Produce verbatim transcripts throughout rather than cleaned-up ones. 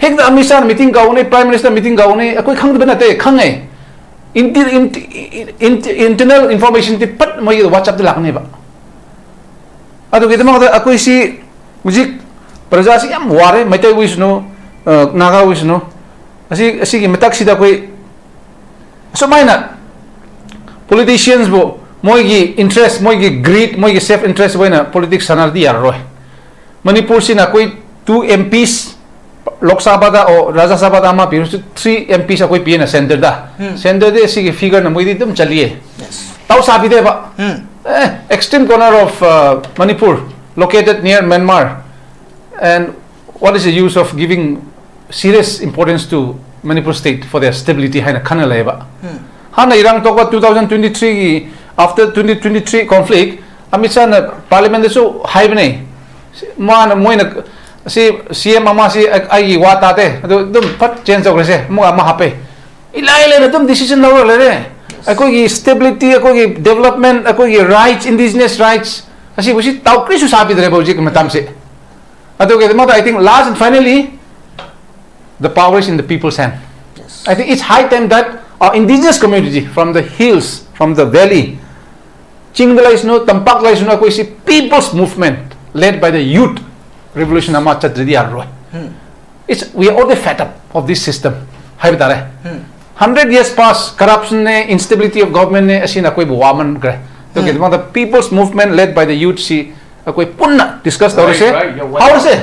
ꯍꯦꯛꯇ ꯑꯃꯤꯠ ꯁꯥꯍꯅ ꯃꯤꯇꯤꯡ ꯀꯧꯅꯤ, ꯄ꯭ꯔꯥꯏꯝ ꯃꯤꯅꯤꯁꯇꯔ ꯃꯤꯇꯤꯡ ꯀꯧꯅꯤ, ꯑꯩꯈꯣꯏ ꯈꯪꯗꯕ ꯅꯠꯇꯦ, ꯈꯪꯉꯦ꯫ Inter- inter- inter- internal information ꯗꯤ ꯐꯠ ꯃꯣꯏꯒꯤ WhatsApp ꯇ ꯂꯥꯛꯀꯅꯦꯕ꯫ ꯑꯗꯨꯒꯤꯗꯃꯛꯇ ꯑꯩꯈꯣꯏꯁꯤ ꯍꯧꯖꯤꯛ ꯄ꯭ꯔꯖꯥꯁꯤ ꯌꯥꯝ ꯋꯥꯔꯦ, ꯃꯩꯇꯩ ꯑꯣꯏꯁꯅꯨ, ꯑ, ꯅꯥꯒꯥ ꯑꯣꯏꯁꯅꯨ꯫ ꯑꯁꯤ, ꯑꯁꯤꯒꯤ ꯃꯇꯛꯁꯤꯗ ꯑꯩꯈꯣꯏ ꯑꯁꯨꯃꯥꯏꯅ politicians ꯕꯨ ꯃꯣꯏꯒꯤ interest, ꯃꯣꯏꯒꯤ greed, ꯃꯣꯏꯒꯤ self interest ꯑꯣꯏꯅ politics ꯁꯥꯟꯅꯔꯗꯤ ꯌꯥꯔꯔꯣꯏ꯫ ꯃꯅꯤꯄꯨꯔꯁꯤꯅ ꯑꯩꯈꯣꯏ two M Ps, ꯂꯣꯛ ꯁꯚꯥꯗ ꯑꯣ ꯔꯥꯖ꯭ꯌ ꯁꯚꯥꯗ ꯑꯃ ꯄꯤꯔꯁꯨ, three M Ps ꯑꯩꯈꯣꯏ ꯄꯤꯌꯦꯅ centre ꯗ꯫ ꯎꯝ꯫ Centre ꯗꯤ ꯑꯁꯤꯒꯤ figure ꯅ ꯃꯣꯏꯗꯤ ꯑꯗꯨꯝ ꯆꯠꯂꯤꯌꯦ꯫ Yes. ꯇꯧ ꯁꯥꯕꯤꯗꯦꯕ꯫ ꯎꯝ꯫ ꯑꯦ, extreme corner of, uh, Manipur, located near Myanmar, and what is the use of giving serious importance to Manipur state for their stability ꯍꯥꯏꯅ ꯈꯟꯅ ꯂꯩꯌꯦꯕ꯫ ꯎꯝ꯫ ꯍꯥꯟꯅ ꯏꯔꯥꯡ ꯊꯣꯛꯄ two thousand twenty three ꯒꯤ, after twenty twenty three conflict, Amit ꯁꯥꯍꯅ parliament ꯗꯁꯨ ꯍꯥꯏꯕꯅꯦ꯫ ꯃꯥꯅ, ꯃꯣꯏꯅ, "ꯁꯤ C M ꯑꯃꯁꯤ ꯑꯩ-, ꯑꯩꯒꯤ ꯋꯥ ꯇꯥꯗꯦ, ꯑꯗꯨ ꯑꯗꯨꯝ ꯐꯠ change ꯇꯧꯈ꯭ꯔꯁꯦ", ꯑꯃꯨꯛ ꯑꯃ ꯍꯥꯞꯄꯦ꯫ ꯏꯂꯥꯏ ꯂꯥꯏꯅ ꯑꯗꯨꯝ decision ꯂꯧꯔ ꯂꯩꯔꯦ꯫ ꯑꯩꯈꯣꯏꯒꯤ stability, ꯑꯩꯈꯣꯏꯒꯤ development, ꯑꯩꯈꯣꯏꯒꯤ rights, indigenous rights, ꯑꯁꯤꯕꯨ ꯁꯤ ꯇꯧ ꯀꯔꯤꯁꯨ ꯁꯥꯕꯤꯗ꯭ꯔꯦꯕ ꯍꯧꯖꯤꯛꯀꯤ ꯃꯇꯝꯁꯦ꯫ ꯑꯗꯨꯒꯤꯗꯃꯛꯇ, I think, last and finally, the power is in the people's hand. Yes. I think it's high time that our indigenous community from the hills, from the valley, ꯆꯤꯡꯗ ꯂꯩꯁꯅꯨ, ꯇꯝꯄꯥꯛ ꯂꯩꯁꯅꯨ, ꯑꯩꯈꯣꯏꯁꯤ people's movement led by the youth revolution ꯑꯃ ꯆꯠꯇ꯭ꯔꯗꯤ ꯌꯥꯔꯔꯣꯏ꯫ Hmm. It's, we are already fed up of this system ꯍꯥꯏꯕ ꯇꯥꯔꯦ꯫ Hmm. Hundred years pass, corruption ꯅꯦ, instability of government ꯅꯦ, ꯑꯁꯤꯅ ꯑꯩꯈꯣꯏꯕꯨ ꯋꯥꯃꯟꯈ꯭ꯔꯦ꯫ ꯑꯗꯨꯒꯤꯗꯃꯛꯇ people's movement led by the youth ꯁꯤ ꯑꯩꯈꯣꯏ ꯄꯨꯟꯅ discuss ꯇꯧꯔꯁꯦ꯫ Right, right, you're welcome. ꯍꯧꯔꯁꯦ꯫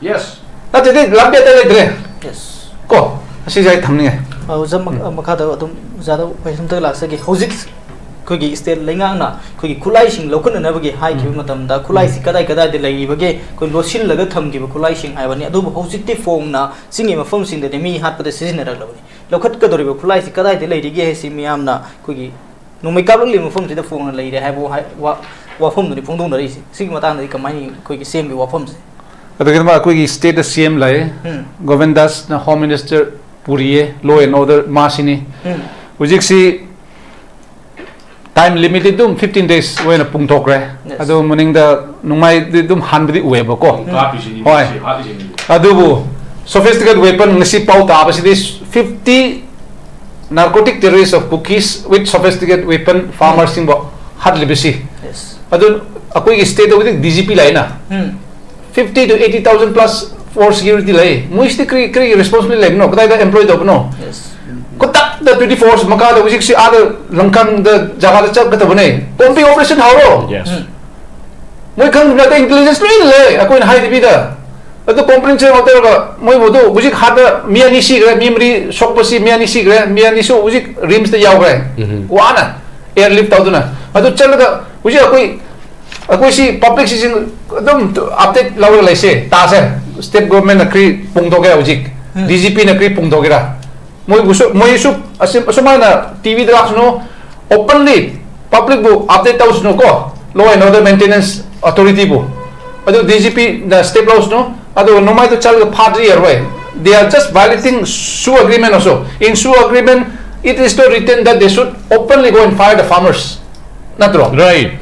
Yes. ꯅꯠꯇ꯭ꯔꯗꯤ ꯂꯝꯕꯤ ꯑꯇꯩ ꯂꯩꯇ꯭ꯔꯦ꯫ Yes. ꯀꯣ, ꯑꯁꯤꯁꯦ ꯑꯩ ꯊꯝꯅꯤꯡꯉꯦ꯫ ꯑ, ꯑꯣꯖꯥ, ꯃ-, ꯎꯝ꯫ ꯃꯈꯥꯗ ꯑꯗꯨꯝ ꯑꯣꯖꯥꯗ question ꯑꯝꯇꯒ ꯂꯥꯛꯆꯒꯦ꯫ ꯍꯧꯖꯤꯛ ꯑꯩꯈꯣꯏꯒꯤ state ꯂꯩꯉꯥꯛꯅ ꯑꯩꯈꯣꯏꯒꯤ ꯈꯨꯠꯂꯥꯏꯁꯤꯡ ꯂꯧꯈꯠꯅꯅꯕꯒꯤ ꯍꯥꯏꯈꯤꯕ ꯎꯝ꯫ ꯃꯇꯝꯗ, ꯈꯨꯠꯂꯥꯏꯁꯤ ꯎꯝ꯫ ꯀꯗꯥꯏ ꯀꯗꯥꯏꯗ ꯂꯩꯔꯤꯕꯒꯦ? ꯑꯩꯈꯣꯏ ꯂꯣꯠꯁꯤꯜꯂꯒ ꯊꯝꯈꯤꯕ ꯈꯨꯠꯂꯥꯏꯁꯤꯡ ꯍꯥꯏꯕꯅꯤ꯫ ꯑꯗꯨꯕꯨ ꯍꯧꯖꯤꯛꯇꯤ ꯐꯣꯡꯅ ꯆꯤꯡꯒꯤ ꯃꯐꯝꯁꯤꯡꯗꯗꯤ ꯃꯤ ꯍꯥꯠꯄꯗ ꯁꯤꯖꯤꯟꯅꯔꯛꯂꯕꯅꯤ꯫ ꯂꯧꯈꯠꯀꯗꯧꯔꯤꯕ ꯈꯨꯠꯂꯥꯏꯁꯤ ꯀꯗꯥꯏꯗ ꯂꯩꯔꯤꯒꯦ ꯍꯥꯏꯁꯤ ꯃꯤꯌꯥꯝꯅ ꯑꯩꯈꯣꯏꯒꯤ ꯅꯣꯡꯃꯩ ꯀꯥꯞꯂꯛꯂꯤꯕ ꯃꯐꯝꯁꯤꯗ ꯐꯣꯡꯅ ꯂꯩꯔꯦ ꯍꯥꯏꯕ ꯋꯥꯍꯩ-, ꯋꯥ-, ꯋꯥꯐꯝꯗꯨꯅꯤ ꯐꯣꯡꯗꯣꯛꯅꯔꯛꯏꯁꯦ꯫ ꯁꯤꯒꯤ ꯃꯇꯥꯡꯗꯗꯤ ꯀꯃꯥꯏꯅ ꯑꯩꯈꯣꯏꯒꯤ C M ꯒꯤ ꯋꯥꯐꯝꯁꯦ? ꯑꯗꯨꯒꯤꯗꯃꯛ ꯑꯩꯈꯣꯏꯒꯤ state ꯇ C M ꯂꯩ, ꯎꯝ꯫ Gobin ꯗꯥꯁꯅ Home Minister ꯄꯨꯔꯤꯌꯦ, law and order ꯃꯥꯁꯤꯅꯤ꯫ ꯎꯝ꯫ ꯍꯧꯖꯤꯛꯁꯤ time limit ꯇꯤ ꯑꯗꯨꯝ fifteen days ꯑꯣꯏꯅ ꯄꯨꯡꯊꯣꯛꯈ꯭ꯔꯦ꯫ Yes. ꯑꯗꯨ ꯃꯅꯤꯡꯗ ꯅꯣꯡꯃꯩꯗꯤ ꯑꯗꯨꯝ ꯍꯥꯟꯕꯗꯤ ꯎꯑꯦꯕꯀꯣ꯫ ꯎꯝ꯫ ꯀꯥꯞꯄꯤꯁꯤꯅꯤ, ꯍꯣꯏ꯫ ꯁꯤ ꯍꯥꯠꯂꯤꯁꯤꯅꯤ꯫ ꯑꯗꯨꯕꯨ Sophisticated weapon ꯉꯁꯤ ꯄꯥꯎ ꯇꯥꯕꯁꯤꯗꯤ fifty narcotic terrorists of Kukis with sophisticated weapon farmers ꯁꯤꯡꯕꯨ ꯍꯥꯠꯂꯤꯕꯁꯤ꯫ Yes. ꯑꯗꯨ ꯑꯩꯈꯣꯏꯒꯤ state ꯇ ꯍꯧꯖꯤꯛ D G P ꯂꯩꯅ, ꯎꯝ. fifty to eighty thousand plus force security ꯂꯩ꯫ ꯃꯣꯏꯁꯤꯗꯤ ꯀꯔꯤ, ꯀꯔꯤ responsibility ꯂꯩꯕꯅꯣ? ꯀꯗꯥꯏꯗ employ ꯇꯧꯕꯅꯣ? Yes. ꯈꯨꯗꯛꯇ twenty four hours ꯃꯈꯥꯗ ꯍꯧꯖꯤꯛꯁꯤ ꯑꯥꯗ ꯂꯪꯈꯥꯡꯗ ꯖꯒꯥꯗ ꯆꯠꯀꯗꯕꯅꯦ꯫ Combing operation ꯍꯧꯔꯣ꯫ Yes. ꯎꯝ. ꯃꯣꯏ ꯈꯪꯗꯕ ꯅꯠꯇꯦ, intelligence ꯂꯣꯏꯅ ꯂꯩ ꯑꯩꯈꯣꯏꯅ ꯍꯥꯏꯗꯕꯤꯗ꯫ ꯑꯗꯨ complaint ꯁꯦ ꯇꯧꯔꯒ ꯃꯣꯏꯕꯨ ꯑꯗꯨ ꯍꯧꯖꯤꯛ ꯍꯥꯠꯇ ꯃꯤ ꯑꯅꯤ ꯁꯤꯈ꯭ꯔꯦ, ꯃꯤ ꯃꯔꯤ ꯁꯣꯛꯄꯁꯤ ꯃꯤ ꯑꯅꯤ ꯁꯤꯈ꯭ꯔꯦ, ꯃꯤ ꯑꯅꯤꯁꯨ ꯍꯧꯖꯤꯛ RIMS ꯇ ꯌꯥꯎꯈ꯭ꯔꯦ꯫ ꯎꯝ. ꯋꯥꯅ airlift ꯇꯧꯗꯨꯅ꯫ ꯑꯗꯨ ꯆꯠꯂꯒ ꯍꯧꯖꯤꯛ ꯑꯩꯈꯣꯏ, ꯑꯩꯈꯣꯏꯁꯤ public ꯁꯤꯁꯤꯡ ꯑꯗꯨꯝ update ꯂꯧꯔꯒ ꯂꯩꯁꯦ, ꯇꯥꯁꯦ꯫ State government ꯅ ꯀꯔꯤ ꯄꯨꯡꯊꯣꯛꯀꯦ ꯍꯧꯖꯤꯛ, ꯎꯝ. D G P ꯅ ꯀꯔꯤ ꯄꯨꯡꯊꯣꯛꯀꯦꯔꯥ? ꯃꯣꯏꯕꯨꯁꯨ, ꯃꯣꯏꯁꯨ ꯑꯁꯤ-, ꯑꯁꯨꯃꯥꯏꯅ T V ꯗ ꯂꯥꯛꯁꯅꯨ, openly public ꯕꯨ update ꯇꯧꯁꯅꯨ ꯀꯣ, law and order maintenance authority ꯕꯨ꯫ ꯑꯗꯨ D G P ꯅ step ꯂꯧꯁꯅꯨ, ꯑꯗꯨꯒ ꯅꯣꯡꯃꯥꯏꯗ ꯆꯠꯂꯒ ꯐꯥꯗ꯭ꯔꯤ ꯌꯥꯔꯣꯏ꯫ They are just violating SoO agreement also. In SoO agreement, it is not written that they should openly go and fire the farmers. ꯅꯠꯇ꯭ꯔꯣ? Right.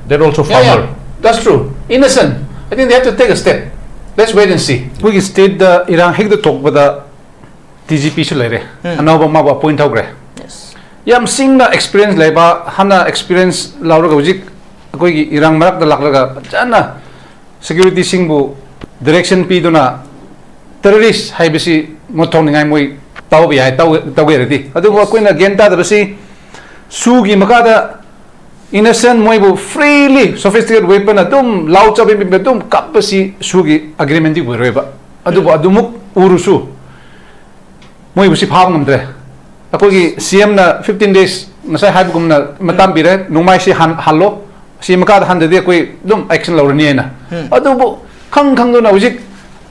They're also Yeah, yeah. farmer. That's true. Innocent. I think they have to take a step. Let's wait and see. ꯑꯩꯈꯣꯏꯒꯤ state ꯇ ꯏꯔꯥꯡ ꯍꯦꯛꯇ ꯊꯣꯛꯄꯗ D G P ꯁꯨ ꯂꯩꯔꯦ꯫ ꯎꯝ. ꯑꯅꯧꯕ ꯑꯃꯕꯨ appoint ꯇꯧꯈ꯭ꯔꯦ꯫ Yes. ꯌꯥꯝ ꯁꯤꯡꯅ experience ꯂꯩꯕ, ꯍꯥꯟꯅ experience ꯂꯧꯔꯒ ꯍꯧꯖꯤꯛ ꯑꯩꯈꯣꯏꯒꯤ ꯏꯔꯥꯡ ꯃꯔꯛꯇ ꯂꯥꯛꯂꯒ ꯐꯖꯅ security ꯁꯤꯡꯕꯨ direction ꯄꯤꯗꯨꯅ terrorist ꯍꯥꯏꯕꯁꯤ ꯃꯨꯠꯊꯣꯛꯅꯤꯡꯉꯥꯏ ꯃꯣꯏ ꯇꯧꯕ ꯌꯥꯏ, ꯇꯧ-, ꯇꯧꯒꯦꯔꯗꯤ꯫ ꯑꯗꯨꯕꯨ ꯑꯩꯈꯣꯏꯅ ꯒ꯭ꯌꯥꯟ ꯇꯥꯗꯕꯁꯤ SoO ꯒꯤ ꯃꯈꯥꯗ innocent ꯃꯣꯏꯕꯨ freely sophisticated weapon ꯑꯗꯨꯝ ꯂꯥꯎ ꯆꯥꯕꯤ ꯑꯗꯨꯝ ꯀꯞꯄꯁꯤ SoO ꯒꯤ agreement ꯗꯤ ꯑꯣꯏꯔꯣꯏꯕ꯫ ꯑꯗꯨꯕꯨ ꯑꯗꯨꯃꯨꯛ ꯎꯔꯨꯁꯨ ꯃꯣꯏꯕꯨ ꯁꯤ ꯐꯥꯕ ꯉꯝꯗ꯭ꯔꯦ꯫ ꯑꯩꯈꯣꯏꯒꯤ C M ꯅ fifteen days ꯉꯁꯥꯏ ꯍꯥꯏꯕꯒꯨꯝꯅ ꯃꯇꯝ ꯄꯤꯔꯦ, ꯅꯣꯡꯃꯥꯏꯁꯤ ꯍꯟ-, ꯍꯜꯂꯣ, ꯁꯤ ꯃꯈꯥꯗ ꯍꯟꯗꯗꯤ ꯑꯩꯈꯣꯏ ꯑꯗꯨꯝ action ꯂꯧꯔꯅꯤ ꯍꯥꯏꯅ꯫ ꯎꯝ. ꯑꯗꯨꯕꯨ ꯈꯪ ꯈꯪꯗꯨꯅ ꯍꯧꯖꯤꯛ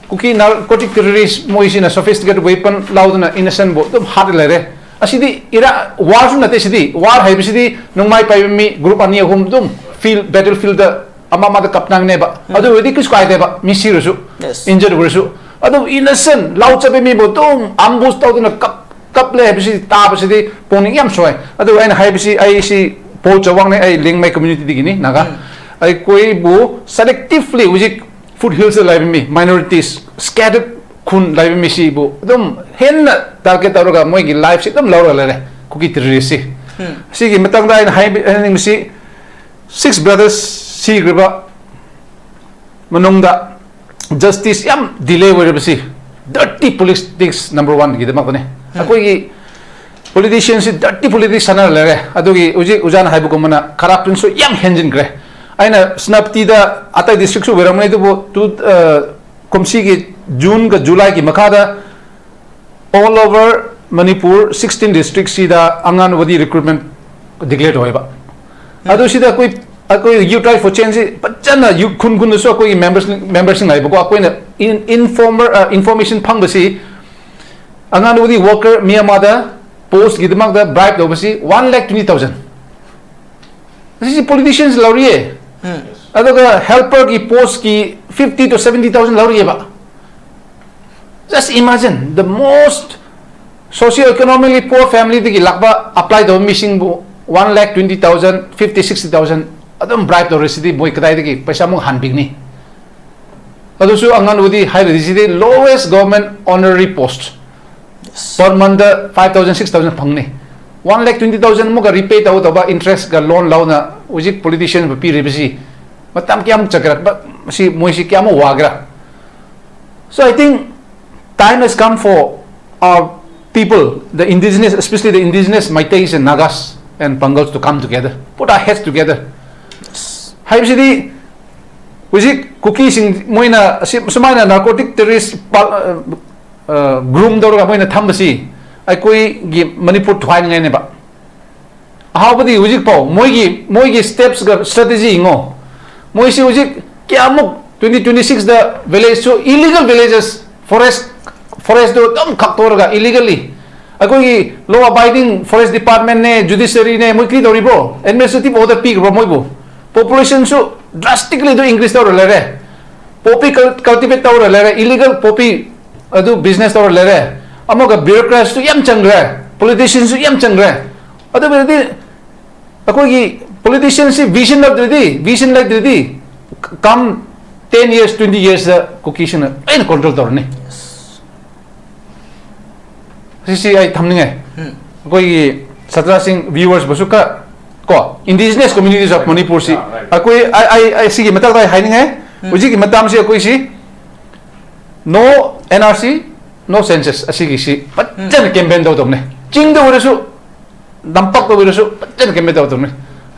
ꯀꯨꯀꯤ narcotic terrorist ꯃꯣꯏꯁꯤꯅ sophisticated weapon ꯂꯧꯗꯨꯅ innocent ꯕꯨ ꯑꯗꯨꯝ ꯍꯥꯠꯂ ꯂꯩꯔꯦ꯫ ꯑꯁꯤꯗꯤ ꯏꯔꯥ-, war ꯁꯨ ꯅꯠꯇꯦ ꯁꯤꯗꯤ꯫ War ꯍꯥꯏꯕꯁꯤꯗꯤ ꯅꯣꯡꯃꯥꯏ ꯄꯥꯏꯕ ꯃꯤ group ꯑꯅꯤ ꯑꯍꯨꯝ ꯑꯗꯨꯝ field, battlefield ꯗ ꯑꯃ ꯑꯃꯗ ꯀꯞꯅꯕꯅꯦꯕ꯫ ꯑꯗꯨ ꯑꯣꯏꯔꯗꯤ ꯀꯩꯁꯨ ꯀꯥꯏꯗꯦꯕ, ꯃꯤ ꯁꯤꯔꯁꯨ, Yes. injured ꯑꯣꯏꯔꯁꯨ꯫ ꯑꯗꯨ innocent ꯂꯥꯎ ꯆꯠꯄ ꯃꯤꯕꯨ ꯑꯗꯨꯝ ambush ꯇꯧꯗꯨꯅ ꯀꯞ-, ꯀꯞꯂꯦ ꯍꯥꯏꯕꯁꯤ ꯇꯥꯕꯁꯤꯗꯤ ꯄꯨꯛꯅꯤꯡ ꯌꯥꯝ ꯁꯣꯛꯑꯦ꯫ ꯑꯗꯨ ꯑꯩꯅ ꯍꯥꯏꯕꯁꯤ, ꯑꯩꯁꯤ ꯄꯣꯜ ꯆꯥꯋꯥꯡꯅꯦ, ꯑꯩ ꯂꯤꯌꯥꯡꯃꯩ community ꯗꯒꯤꯅꯤ, ꯅꯥꯒꯥ꯫ ꯑꯩꯈꯣꯏꯕꯨ selectively ꯍꯧꯖꯤꯛ foothills ꯇ ꯂꯩꯕ ꯃꯤ, minorities, scattered ꯐꯨꯟ ꯂꯩꯕ ꯃꯤꯁꯤꯕꯨ ꯑꯗꯨꯝ ꯍꯦꯟꯅ ꯇꯥꯔꯒꯦꯠ ꯇꯧꯔꯒ ꯃꯣꯏꯒꯤ ꯂꯥꯏꯐꯁꯤ ꯑꯗꯨꯝ ꯂꯧꯔꯒ ꯂꯩꯔꯦ ꯀꯨꯀꯤ ꯇꯦꯔꯣꯔꯤꯁꯁꯤ꯫ ꯁꯤꯒꯤ ꯃꯇꯥꯡꯗ ꯑꯩꯅ ꯍꯥꯏꯕ- ꯍꯥꯏꯅꯤꯡꯕꯁꯤ, ꯁꯤꯛꯁ ꯕ꯭ꯔꯗꯔꯁ ꯁꯤꯈ꯭ꯔꯕ ꯃꯅꯨꯡꯗ ꯖꯁꯇꯤꯁ ꯌꯥꯝ ꯗꯤꯂꯦ ꯑꯣꯏꯔꯕꯁꯤ ꯗꯔꯇꯤ ꯄꯣꯂꯤꯇꯤꯛꯁ ꯅꯝꯕꯔ ꯋꯥꯟꯒꯤꯗꯃꯛꯇꯅꯦ꯫ ꯑꯩꯈꯣꯏꯒꯤ ꯄꯣꯂꯤꯇꯤꯁꯤꯌꯟꯁꯤ ꯗꯔꯇꯤ ꯄꯣꯂꯤꯇꯤꯛꯁ ꯁꯥꯟꯅꯔ ꯂꯩꯔꯦ꯫ ꯑꯗꯨꯒꯤ ꯍꯧꯖꯤꯛ ꯑꯣꯖꯥꯅ ꯍꯥꯏꯕꯒꯨꯝꯕꯅ ꯀꯔꯞꯁꯟꯁꯨ ꯌꯥꯝ ꯍꯦꯟꯖꯤꯟꯈ꯭ꯔꯦ꯫ ꯑꯩꯅ ꯁꯦꯅꯥꯄꯇꯤꯗ, ꯑꯇꯩ ꯗꯤꯁꯇ꯭ꯔꯤꯛꯁꯨ ꯑꯣꯏꯔꯝꯒꯅꯤ, ꯑꯗꯨꯕꯨ ꯇꯨ, ꯑ, ꯀꯨꯝꯁꯤꯒꯤ ꯖꯨꯟꯒ ꯖꯨꯂꯥꯏꯒꯤ ꯃꯈꯥꯗ all over Manipur sixteen districtꯁꯤꯗ ꯑꯉꯥꯟꯋꯥꯗꯤ ꯔꯤꯀ꯭ꯔꯨꯠꯃꯦꯟ ꯗꯤꯀ꯭ꯂꯦꯌꯔ ꯇꯧꯋꯦꯕ꯫ ꯑꯗꯨ ꯁꯤꯗ ꯑꯩꯈꯣꯏ, ꯑꯩꯈꯣꯏ ꯌꯨꯠ ꯔꯥꯏꯠ ꯐꯣꯔ ꯆꯦꯟꯖꯁꯤ ꯐꯖꯅ ꯌꯨꯠ ꯈꯨꯟ ꯈꯨꯟꯗꯁꯨ ꯑꯩꯈꯣꯏꯒꯤ ꯃꯦꯝꯕꯔꯁ, ꯃꯦꯝꯕꯔꯁꯤꯡ ꯂꯩꯕꯀꯣ꯫ ꯑꯩꯈꯣꯏꯅ ꯏꯟ- ꯏꯟꯐꯣꯔꯃꯔ, ꯑ, ꯏꯟꯐꯣꯔꯃꯦꯁꯟ ꯐꯪꯕꯁꯤ ꯑꯉꯥꯟꯋꯥꯗꯤ ꯋꯥꯔꯀꯔ ꯃꯤ ꯑꯃꯗ ꯄꯣꯁꯀꯤꯗꯃꯛꯇ ꯕ꯭ꯔꯥꯏꯕ ꯇꯧꯕꯁꯤ one lakh twenty thousand꯫ ꯑꯁꯤꯁꯤ ꯄꯣꯂꯤꯇꯤꯁꯤꯌꯟꯁ ꯂꯧꯔꯤꯌꯦ꯫ ꯑꯗꯨꯒ ꯍꯦꯜꯄꯔꯒꯤ ꯄꯣꯁꯀꯤ fifty to seventy thousand ꯂꯧꯔꯤꯑꯕ꯫ Just imagine, the most socio economically poor familyꯗꯒꯤ ꯂꯥꯛꯄ ꯑꯦꯄ꯭ꯂꯥꯏ ꯇꯧꯕ ꯃꯤꯁꯤꯡꯕꯨ one lakh twenty thousand, fifty, sixty thousand ꯑꯗꯨꯝ ꯕ꯭ꯔꯥꯏꯕ ꯇꯧꯔꯁꯤꯗꯤ ꯃꯣꯏ ꯀꯗꯥꯏꯗꯒꯤ ꯄꯩꯁꯥ ꯑꯃꯨꯛ ꯍꯟꯕꯤꯒꯅꯤ? ꯑꯗꯨꯁꯨ ꯑꯉꯥꯟꯋꯥꯗꯤ ꯍꯥꯏꯔꯗꯤ ꯁꯤꯗꯤ lowest government honorary post꯫ Per monthꯗ five thousand, six thousand ꯐꯪꯅꯤ꯫ One lakh twenty thousand ꯑꯃꯨꯛꯀ ꯔꯤꯄꯦ ꯇꯧꯒꯗꯧꯕ, ꯏꯟꯇꯔꯦꯁꯀ ꯂꯣꯟ ꯂꯧꯅ ꯍꯧꯖꯤꯛ ꯄꯣꯂꯤꯇꯤꯁꯤꯌꯟꯕꯨ ꯄꯤꯔꯤꯕꯁꯤ ꯃꯇꯝ ꯀꯌꯥꯃꯨꯛ ꯆꯠꯀꯦꯔꯥ? ꯃꯁꯤ ꯃꯣꯏꯁꯤ ꯀꯌꯥꯃꯨꯛ ꯋꯥꯒꯦꯔꯥ? So I think time has come for our people, the indigenous, especially the indigenous Meiteis and Nagas and Pangals, to come together, put our heads together. ꯍꯥꯏꯕꯁꯤꯗꯤ ꯍꯧꯖꯤꯛ ꯀꯨꯀꯤꯁꯤꯡ ꯃꯣꯏꯅ ꯑꯁꯤ ꯁꯨꯃꯥꯏꯅ ꯅꯥꯔꯀꯣꯇꯤꯛ ꯇꯦꯔꯣꯔꯤꯁ ꯒ꯭ꯔꯨꯝ ꯇꯧꯔꯒ ꯃꯣꯏꯅ ꯊꯝꯕꯁꯤ ꯑꯩꯈꯣꯏꯒꯤ ꯃꯅꯤꯄꯨꯔ ꯊꯨꯒꯥꯏꯅꯤꯡꯉꯥꯏꯅꯦꯕ꯫ ꯑꯍꯥꯎꯕꯗꯤ ꯍꯧꯖꯤꯛꯐꯥꯎ ꯃꯣꯏꯒꯤ, ꯃꯣꯏꯒꯤ ꯁ꯭ꯇꯦꯞꯁꯒ ꯁ꯭ꯇ꯭ꯔꯦꯇꯦꯖꯤ ꯌꯦꯡꯉꯣ꯫ ꯃꯣꯏꯁꯤ ꯍꯧꯖꯤꯛ ꯀꯌꯥꯃꯨꯛ twenty twenty sixꯇ ꯚꯤꯂꯦꯖꯁꯨ, ꯏꯂꯤꯒꯦꯜ ꯚꯤꯂꯦꯖꯦꯁ, ꯐꯣꯔꯦꯁ, ꯐꯣꯔꯦꯁꯇꯨ ꯑꯗꯨꯝ ꯈꯥꯛꯇꯣꯛꯑꯒ ꯏꯂꯤꯒꯦꯜꯂꯤ꯫ ꯑꯩꯈꯣꯏꯒꯤ ꯂꯣ ꯑꯕꯥꯏꯗꯤꯡ ꯐꯣꯔꯦꯁ ꯗꯤꯄꯥꯔꯠꯃꯦꯟꯅꯦ, ꯖꯨꯗꯤꯁꯔꯤꯅꯦ, ꯃꯣꯏ ꯀꯔꯤ ꯇꯧꯔꯤꯕ꯭ꯔꯣ? ꯑꯦꯗꯃꯤꯅꯤꯁꯇ꯭ꯔꯦꯇꯤꯚ ꯑꯣꯔꯗꯔ ꯄꯤꯈ꯭ꯔꯕ꯭ꯔꯣ ꯃꯣꯏꯕꯨ? ꯄꯣꯄꯨꯂꯦꯁꯟꯁꯨ ꯗ꯭ꯔꯥꯁꯇꯤꯛꯂꯤ ꯑꯗꯨ ꯏꯟꯀ꯭ꯔꯤꯁ ꯇꯧꯔ ꯂꯩꯔꯦ꯫ ꯄꯣꯄꯤ ꯀꯜꯇꯤꯚꯦꯠ ꯇꯧꯔ ꯂꯩꯔꯦ, ꯏꯂꯤꯒꯦꯜ ꯄꯣꯄꯤ ꯑꯗꯨ ꯕꯤꯖꯤꯅꯦꯁ ꯇꯧꯔ ꯂꯩꯔꯦ꯫ ꯑꯃꯒ ꯕ꯭ꯌꯨꯔꯣꯀ꯭ꯔꯦꯠꯁꯨ ꯌꯥꯝ ꯆꯪꯈ꯭ꯔꯦ, ꯄꯣꯂꯤꯇꯤꯁꯤꯌꯟꯁꯨ ꯌꯥꯝ ꯆꯪꯈ꯭ꯔꯦ꯫ ꯑꯗꯨꯕꯨꯗꯤ ꯑꯩꯈꯣꯏꯒꯤ ꯄꯣꯂꯤꯇꯤꯁꯤꯌꯟꯁꯤ ꯚꯤꯖꯟ ꯂꯩꯇ꯭ꯔꯗꯤ, ꯚꯤꯖꯟ ꯂꯩꯇ꯭ꯔꯗꯤ, ꯀꯝ ten years, twenty yearsꯇ ꯀꯨꯀꯤꯁꯤꯡꯅ ꯂꯣꯏꯅ ꯀꯟꯇ꯭ꯔꯣꯜ ꯇꯧꯔꯅꯤ꯫ ꯁꯤꯁꯤ ꯑꯩ ꯊꯝꯅꯤꯡꯉꯦ꯫ ꯑꯩꯈꯣꯏꯒꯤ ꯁꯥꯇ꯭ꯔꯁꯤꯡ, ꯚ꯭ꯌꯨꯋꯔꯁꯕꯨꯁꯨ ꯈꯔ, ꯀꯣ, indigenous communities of Manipur ꯁꯤ ꯑꯩꯈꯣꯏ, ꯑꯩ, ꯑꯩ, ꯑꯩ ꯁꯤꯒꯤ ꯃꯇꯥꯡꯗ ꯑꯩ ꯍꯥꯏꯅꯤꯡꯉꯦ꯫ ꯍꯧꯖꯤꯛꯀꯤ ꯃꯇꯥꯡꯁꯤ ꯑꯩꯈꯣꯏꯁꯤ no N R C, no census ꯑꯁꯤꯒꯤꯁꯤ ꯐꯖꯅ ꯀꯦꯝꯄꯦꯟ ꯇꯧꯗꯧꯅꯦ꯫ ꯆꯤꯡꯗ ꯑꯣꯏꯔꯁꯨ, ꯇꯝꯄꯥꯛꯇ ꯑꯣꯏꯔꯁꯨ ꯐꯖꯅ ꯀꯦꯝꯄꯦꯟ ꯇꯧꯗꯧꯅꯦ꯫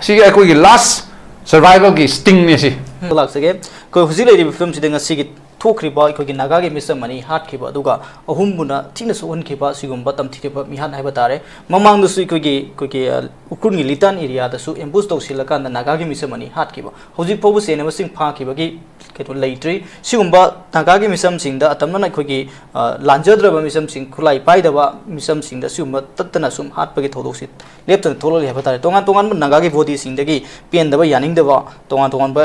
ꯑꯁꯤꯒꯤ ꯑꯩꯈꯣꯏꯒꯤ last survival ꯒꯤ sting ꯅꯦ ꯁꯤ꯫ ꯂꯥꯛꯆꯒꯦ꯫ ꯑꯩꯈꯣꯏ ꯍꯧꯖꯤꯛ ꯂꯩꯔꯤꯕ ꯐꯤꯕꯝꯁꯤꯗ ꯉꯁꯤꯒꯤ ꯊꯣꯛꯈ꯭ꯔꯤꯕ ꯑꯩꯈꯣꯏꯒꯤ ꯅꯥꯒꯥꯒꯤ ꯃꯤꯆꯝ ꯑꯅꯤ ꯍꯥꯠꯈꯤꯕ, ꯑꯗꯨꯒ ꯑꯍꯨꯝꯕꯨꯅ ꯊꯤꯅ ꯁꯣꯛꯍꯟꯈꯤꯕ, ꯁꯤꯒꯨꯝꯕ ꯇꯝꯊꯤꯔꯕ ꯃꯤꯍꯥꯠ ꯍꯥꯏꯕ ꯇꯥꯔꯦ꯫ ꯃꯃꯥꯡꯗꯁꯨ ꯑꯩꯈꯣꯏꯒꯤ, ꯑꯩꯈꯣꯏꯒꯤ, ꯑ, ꯎꯈ꯭ꯔꯨꯜꯒꯤ ꯂꯤꯇꯥꯟ ꯑꯦꯔꯤꯌꯥꯗꯁꯨ ambush ꯇꯧꯁꯤꯜꯂꯀꯥꯟꯗ ꯅꯥꯒꯥꯒꯤ ꯃꯤꯆꯝ ꯑꯅꯤ ꯍꯥꯠꯈꯤꯕ꯫ ꯍꯧꯖꯤꯛ ꯐꯥꯎꯕ ꯆꯦꯟꯅꯕꯁꯤꯡ ꯐꯥꯈꯤꯕꯒꯤ ꯀꯩꯅꯣ ꯂꯩꯇ꯭ꯔꯤ꯫ ꯁꯤꯒꯨꯝꯕ ꯅꯥꯒꯥꯒꯤ ꯃꯤꯆꯝꯁꯤꯡꯗ ꯑꯇꯝꯅꯅ ꯑꯩꯈꯣꯏꯒꯤ, ꯑ, ꯂꯥꯟꯖꯗ꯭ꯔꯕ ꯃꯤꯆꯝꯁꯤꯡ, ꯈꯨꯠꯂꯥꯏ ꯄꯥꯏꯗꯕ ꯃꯤꯆꯝꯁꯤꯡꯗ ꯁꯤꯒꯨꯝꯕ ꯇꯠꯇꯅ ꯁꯨꯝ ꯍꯥꯠꯄꯒꯤ ꯊꯧꯗꯣꯛꯁꯤ ꯂꯦꯞꯇꯅ ꯊꯣꯛꯂꯛꯂꯤ ꯍꯥꯏꯕ ꯇꯥꯔꯦ꯫ ꯇꯣꯉꯥꯟ ꯇꯣꯉꯥꯟꯕ ꯅꯥꯒꯥꯒꯤ ꯕꯣꯗꯤꯁꯤꯡꯗꯒꯤ ꯄꯦꯟꯗꯕ, ꯌꯥꯅꯤꯡꯗꯕ, ꯇꯣꯉꯥꯟ ꯇꯣꯉꯥꯟꯕ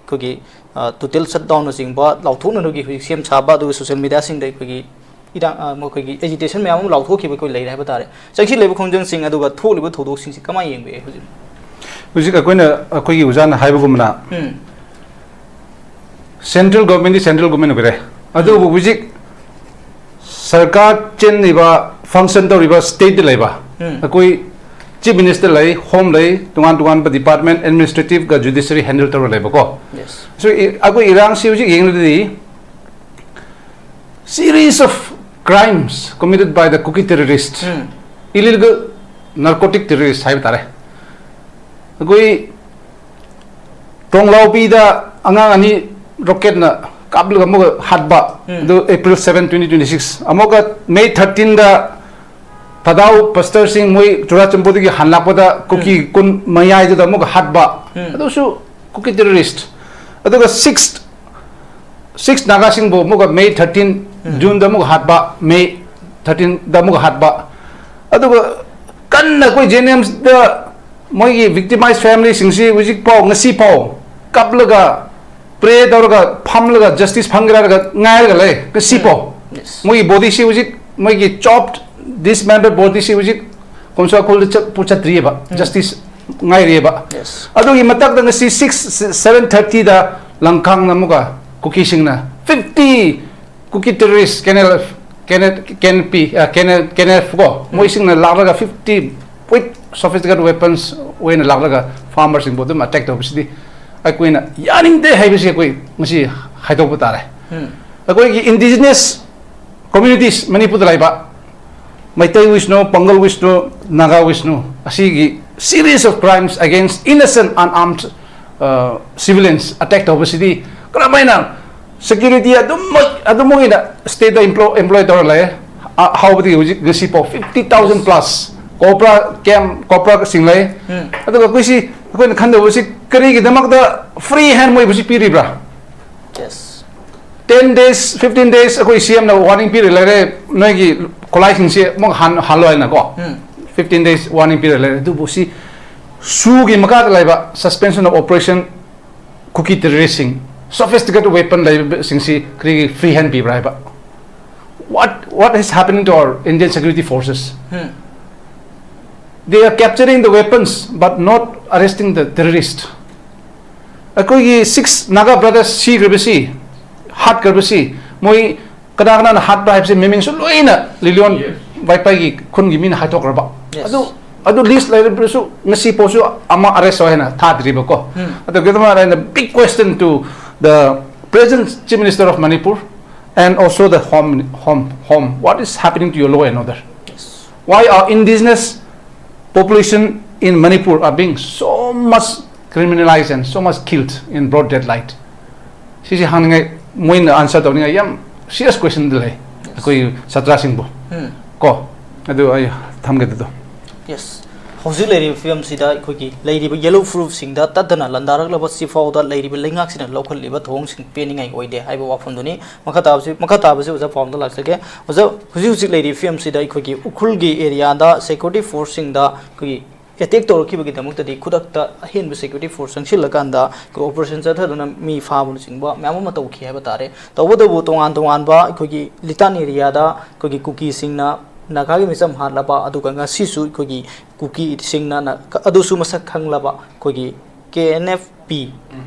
ꯑꯩꯈꯣꯏꯒꯤ, ꯑ, total shutdown ꯅꯆꯤꯡꯕ ꯂꯥꯎꯊꯣꯛꯅꯕꯒꯤ ꯍꯧꯖꯤꯛ ꯁꯦꯝ ꯁꯥꯕ, ꯑꯗꯨꯒ social media ꯁꯤꯡꯗ ꯑꯩꯈꯣꯏꯒꯤ ꯏꯔꯥꯡ, ꯑ, ꯃꯈꯣꯏꯒꯤ agitation ꯃꯌꯥꯝ ꯑꯃ ꯂꯥꯎꯊꯣꯛꯈꯤꯕ ꯑꯩꯈꯣꯏ ꯂꯩꯔꯦ ꯍꯥꯏꯕ ꯇꯥꯔꯦ꯫ ꯆꯪꯁꯤꯜꯂꯤꯕ ꯈꯣꯡꯖꯪꯁꯤꯡ ꯑꯗꯨꯒ ꯊꯣꯛꯂꯤꯕ ꯊꯧꯗꯣꯛꯁꯤꯡꯁꯤ ꯀꯃꯥꯏꯅ ꯌꯦꯡꯕꯤꯒꯦ ꯍꯧꯖꯤꯛ? ꯍꯧꯖꯤꯛ ꯑꯩꯈꯣꯏꯅ, ꯑꯩꯈꯣꯏꯒꯤ ꯑꯣꯖꯥꯅ ꯍꯥꯏꯕꯒꯨꯝꯅ, ꯎꯝ꯫ Central government ꯗꯤ central government ꯑꯣꯏꯔꯦ, ꯑꯗꯨꯕꯨ ꯍꯧꯖꯤꯛ ꯁꯔꯀꯥꯔ ꯆꯦꯟꯂꯤꯕ, function ꯇꯧꯔꯤꯕ state ꯇ ꯂꯩꯕ, ꯎꯝ꯫ ꯑꯩꯈꯣꯏ Chief Minister ꯂꯩ, Home ꯂꯩ, ꯇꯣꯉꯥꯟ ꯇꯣꯉꯥꯟꯕ department, administrative ꯒ judiciary handle ꯇꯧꯔ ꯂꯩꯕꯀꯣ꯫ Yes. So, ꯏ-, ꯑꯩꯈꯣꯏ ꯏꯔꯥꯡꯁꯤ ꯍꯧꯖꯤꯛ ꯌꯦꯡꯂꯗꯤ, series of crimes committed by the Kuki terrorists, um. Illegal narcotic terrorists ꯍꯥꯏꯕ ꯇꯥꯔꯦ꯫ ꯑꯩꯈꯣꯏ ꯇꯣꯡꯂꯥꯎꯕꯤꯗ ꯑꯉꯥꯡ ꯑꯅꯤ rocket ꯅ ꯀꯥꯞꯂꯒ ꯑꯃꯨꯛꯀ ꯍꯥꯠꯄ, ꯎꯝ꯫ ꯑꯗꯨ April seven, twenty twenty-six꯫ ꯑꯃꯨꯛꯀ May thirteen ꯗ ꯊꯥꯗꯥꯎ pastor ꯁꯤꯡ ꯃꯣꯏ ꯆꯨꯔꯥꯆꯥꯟꯄꯨꯔꯗꯒꯤ ꯍꯜꯂꯛꯄꯗ ꯀꯨꯀꯤ ꯎꯝ꯫ ꯀꯨꯟ ꯃꯌꯥꯏꯗꯨꯗ ꯑꯃꯨꯛꯀ ꯍꯥꯠꯄ, ꯎꯝ꯫ ꯑꯗꯨꯁꯨ ꯀꯨꯀꯤ terrorist꯫ ꯑꯗꯨꯒ six, six ꯅꯥꯒꯥꯁꯤꯡꯕꯨ ꯑꯃꯨꯛꯀ May thirteen, ꯎꯝ꯫ June ꯗ ꯑꯃꯨꯛꯀ ꯍꯥꯠꯄ, May thirteen ꯗ ꯑꯃꯨꯛꯀ ꯍꯥꯠꯄ꯫ ꯑꯗꯨꯒ ꯀꯟꯅ ꯑꯩꯈꯣꯏ J N Mꯗ ꯃꯣꯏꯒꯤ victimized family ꯁꯤꯡꯁꯤ ꯍꯧꯖꯤꯛꯐꯥꯎ, ꯉꯁꯤꯐꯥꯎ ꯀꯞꯂꯒ, pray ꯇꯧꯔꯒ, ꯐꯝꯂꯒ, justice ꯐꯪꯒꯦꯔꯥ ꯍꯥꯏꯔꯒ ꯉꯥꯏꯔꯒ ꯂꯩ ꯉꯁꯤꯐꯥꯎ꯫ Yes. ꯃꯣꯏꯒꯤ body ꯁꯤ ꯍꯧꯖꯤꯛ, ꯃꯣꯏꯒꯤ chopped, dismembered body ꯁꯤ ꯍꯧꯖꯤꯛ ꯀꯣꯡꯁꯥꯈꯣꯜꯗ ꯆꯠ-, ꯄꯨ ꯆꯠꯇ꯭ꯔꯤꯑꯕ, ꯎꯝ꯫ Justice ꯉꯥꯏꯔꯤꯑꯕ꯫ Yes. ꯑꯗꯨꯒꯤ ꯃꯊꯛꯇ ꯉꯁꯤ six, seven thirty ꯗ ꯂꯪꯈꯥꯡꯅ ꯑꯃꯨꯛꯀ ꯀꯨꯀꯤꯁꯤꯡꯅ fifty ꯀꯨꯀꯤ terrorist, K N L F ꯀꯦꯅꯦꯠ ꯀꯦꯅꯦꯠ ꯄꯤ ꯀꯦꯅꯦꯠ ꯀꯦꯅꯦꯠ ꯀꯣ, ꯃꯣꯏꯁꯤꯡꯅ ꯂꯥꯛꯂꯒ ꯐꯤꯐꯇꯤ ꯋꯤꯠ ꯁꯣꯐꯤꯁꯇꯤꯀꯦꯠ ꯋꯦꯄꯟꯁ ꯑꯣꯏꯅ ꯂꯥꯛꯂꯒ ꯐꯥꯔꯃꯔꯁꯤꯡꯕꯨ ꯑꯗꯨꯝ ꯑꯦꯇꯦꯛ ꯇꯧꯕꯁꯤꯗꯤ ꯑꯩꯈꯣꯏꯅ ꯌꯥꯅꯤꯡꯗꯦ ꯍꯥꯏꯕꯁꯤ ꯑꯩꯈꯣꯏ ꯉꯁꯤ ꯍꯥꯏꯗꯣꯛꯄ ꯇꯥꯔꯦ꯫ ꯑꯩꯈꯣꯏꯒꯤ ꯏꯟꯗꯤꯖꯤꯅꯁ ꯀꯝꯃ꯭ꯌꯨꯅꯤꯇꯤꯁ ꯃꯅꯤꯄꯨꯔꯗ ꯂꯩꯕ ꯃꯩꯇꯩ ꯋꯤꯁꯅꯨ, ꯄꯪꯒꯜ ꯋꯤꯁꯅꯨ, ꯅꯥꯒꯥ ꯋꯤꯁꯅꯨ, ꯑꯁꯤꯒꯤ series of crimes against innocent unarmed civilians attack ꯇꯧꯕꯁꯤꯗꯤ ꯀꯔꯝꯍꯥꯏꯅ ꯁꯦꯀ꯭ꯌꯨꯔꯤꯇꯤ ꯑꯗꯨꯝꯃꯛ ꯑꯗꯨꯃꯛ ꯑꯣꯏꯅ ꯁ꯭ꯇꯦꯠꯇ ꯑꯦꯝꯄ꯭ꯂꯣꯏ ꯇꯧꯔ ꯂꯩ? ꯑ- ꯍꯧꯕꯗꯒꯤ ꯍꯧꯖꯤꯛ ꯉꯁꯤ ꯐꯥꯎ fifty thousand plus ꯀꯣꯕ꯭ꯔꯥ ꯀꯦꯝ ꯀꯣꯕ꯭ꯔꯥꯁꯤꯡ ꯂꯩ꯫ ꯑꯗꯨꯒ ꯑꯩꯈꯣꯏꯁꯤ ꯑꯩꯈꯣꯏꯅ ꯈꯟꯗꯕꯁꯤ ꯀꯔꯤꯒꯤꯗꯃꯛꯇ ꯐ꯭ꯔꯤ ꯍꯦꯟ ꯃꯣꯏꯕꯨꯁꯤ ꯄꯤꯔꯤꯕ꯭ꯔꯥ? Yes. Ten days, fifteen days ꯑꯩꯈꯣꯏ ꯁꯤ ꯑꯦꯝꯅ ꯋꯥꯔꯅꯤꯡ ꯄꯤꯔ ꯂꯩꯔꯦ, ꯅꯣꯏꯒꯤ ꯈꯨꯠꯂꯥꯏꯁꯤꯡꯁꯦ ꯑꯃꯨꯛ ꯍꯥꯟ ꯍꯜꯂꯣ ꯍꯥꯏꯅꯀꯣ꯫ Fifteen days warning ꯄꯤꯔ ꯂꯩꯔꯦ, ꯑꯗꯨꯕꯨ ꯁꯤ ꯁꯨꯒꯤ ꯃꯈꯥꯗ ꯂꯩꯕ suspension of operation ꯀꯨꯀꯤ ꯇꯦꯔꯣꯔꯤꯁꯁꯤꯡ, ꯁꯣꯐꯤꯁꯇꯤꯀꯦꯇꯦꯗ ꯋꯦꯄꯟ ꯂꯩꯕꯁꯤꯡꯁꯤ ꯀꯔꯤꯒꯤ ꯐ꯭ꯔꯤ ꯍꯦꯟ ꯄꯤꯕ꯭ꯔꯥ ꯍꯥꯏꯕ? What what is happening to our Indian security forces? They are capturing the weapons but not arresting the terrorist. ꯑꯩꯈꯣꯏꯒꯤ ꯁꯤꯛꯁ ꯅꯥꯒꯥ ꯕ꯭ꯔꯗꯔꯁ ꯁꯤꯈ꯭ꯔꯕꯁꯤ, ꯍꯥꯠꯈ꯭ꯔꯕꯁꯤ, ꯃꯣꯏ ꯀꯅꯥ ꯀꯅꯥꯅ ꯍꯥꯠꯄ ꯍꯥꯏꯕꯁꯤ ꯃꯃꯤꯡꯁꯨ ꯂꯣꯏꯅ ꯂꯤꯂꯣꯟ ꯋꯥꯏꯄꯥꯏꯒꯤ ꯈꯨꯟꯒꯤ ꯃꯤꯅ ꯍꯥꯏꯗꯣꯛꯈ꯭ꯔꯕ꯫ ꯑꯗꯨ ꯑꯗꯨ ꯂꯤꯁ ꯂꯩꯔꯕꯁꯨ ꯉꯁꯤ ꯐꯥꯎꯁꯨ ꯑꯃ ꯑꯔꯦꯁ ꯇꯧ ꯍꯥꯏꯅ ꯊꯥꯗ꯭ꯔꯤꯕꯀꯣ꯫ ꯑꯗꯨ ꯀꯩꯗꯧꯃ ꯑꯩꯅ big question to the present Chief Minister of Manipur and also the home home home, what is happening to your law and order? Why our indigenous population in Manipur are being so much criminalized and so much killed in broad daylight? ꯁꯤꯁꯦ ꯍꯪꯅꯤꯡꯉꯥꯏ, ꯃꯣꯏꯅ answer ꯇꯧꯅꯤꯡꯉꯥꯏ ꯌꯥꯝ serious ꯀ꯭ꯋꯦꯁꯟꯗ ꯂꯩ ꯑꯩꯈꯣꯏ ꯁꯥꯇ꯭ꯔꯁꯤꯡꯕꯨ꯫ ꯀꯣ ꯑꯗꯨ ꯑꯩ ꯊꯝꯒꯦ ꯑꯗꯨꯗꯣ꯫ Yes. ꯍꯧꯖꯤꯛ ꯂꯩꯔꯤꯕ ꯐꯤꯕꯝꯁꯤꯗ ꯑꯩꯈꯣꯏꯒꯤ ꯂꯩꯔꯤꯕ ꯌꯦꯂꯣ ꯐꯨꯔꯨꯞꯁꯤꯡꯗ ꯇꯠꯇꯅ ꯂꯥꯟꯗꯥꯔꯛꯂꯕꯁꯤ ꯐꯥꯎꯗ ꯂꯩꯔꯤꯕ ꯂꯩꯉꯥꯛꯁꯤꯅ ꯂꯧꯈꯠꯂꯤꯕ ꯊꯧꯑꯣꯡꯁꯤꯡ ꯄꯦꯟꯅꯤꯡꯉꯥꯏ ꯑꯣꯏꯗꯦ ꯍꯥꯏꯕ ꯋꯥꯐꯝꯗꯨꯅꯤ꯫ ꯃꯈꯥ ꯇꯥꯕꯁꯤ ꯃꯈꯥ ꯇꯥꯕꯁꯤ ꯑꯣꯖꯥ ꯄꯥꯎꯗ ꯂꯥꯛꯆꯒꯦ꯫ ꯑꯣꯖꯥ, ꯍꯧꯖꯤꯛ ꯍꯧꯖꯤꯛ ꯂꯩꯔꯤꯕ ꯐꯤꯕꯝꯁꯤꯗ ꯑꯩꯈꯣꯏꯒꯤ ꯎꯈ꯭ꯔꯨꯜꯒꯤ ꯑꯦꯔꯤꯌꯥꯗ ꯁꯦꯀ꯭ꯌꯨꯔꯤꯇꯤ ꯐꯣꯔꯁꯁꯤꯡꯗ ꯑꯩꯈꯣꯏꯒꯤ ꯑꯦꯇꯦꯛ ꯇꯧꯔꯛꯈꯤꯕꯒꯤꯗꯃꯛꯇꯗꯤ ꯈꯨꯗꯛꯇ ꯑꯍꯦꯟꯕ ꯁꯦꯀ꯭ꯌꯨꯔꯤꯇꯤ ꯐꯣꯔꯁ ꯆꯪꯁꯤꯜꯂꯀꯥꯟꯗ ꯑꯩꯈꯣꯏ ꯑꯣꯄꯔꯦꯁꯟ ꯆꯠꯊꯗꯨꯅ ꯃꯤ ꯐꯥꯕꯅꯆꯤꯡꯕ ꯃꯌꯥꯝ ꯑꯃ ꯇꯧꯈꯤ ꯍꯥꯏꯕ ꯇꯥꯔꯦ꯫ ꯇꯧꯕꯇꯕꯨ ꯇꯣꯉꯥꯟ ꯇꯣꯉꯥꯟꯕ ꯑꯩꯈꯣꯏꯒꯤ ꯂꯤꯇꯥꯟ ꯑꯦꯔꯤꯌꯥꯗ ꯑꯩꯈꯣꯏꯒꯤ ꯀꯨꯀꯤꯁꯤꯡꯅ ꯅꯥꯒꯥꯒꯤ ꯃꯤꯆꯝ ꯍꯥꯠꯂꯕ, ꯑꯗꯨꯒ ꯉꯁꯤꯁꯨ ꯑꯩꯈꯣꯏꯒꯤ ꯀꯨꯀꯤꯁꯤꯡꯅ ꯅ- ꯑꯗꯨꯁꯨ ꯃꯁꯛ ꯈꯪꯂꯕ ꯑꯩꯈꯣꯏꯒꯤ ꯀꯦ ꯑꯦꯟ ꯑꯦꯐ ꯄꯤ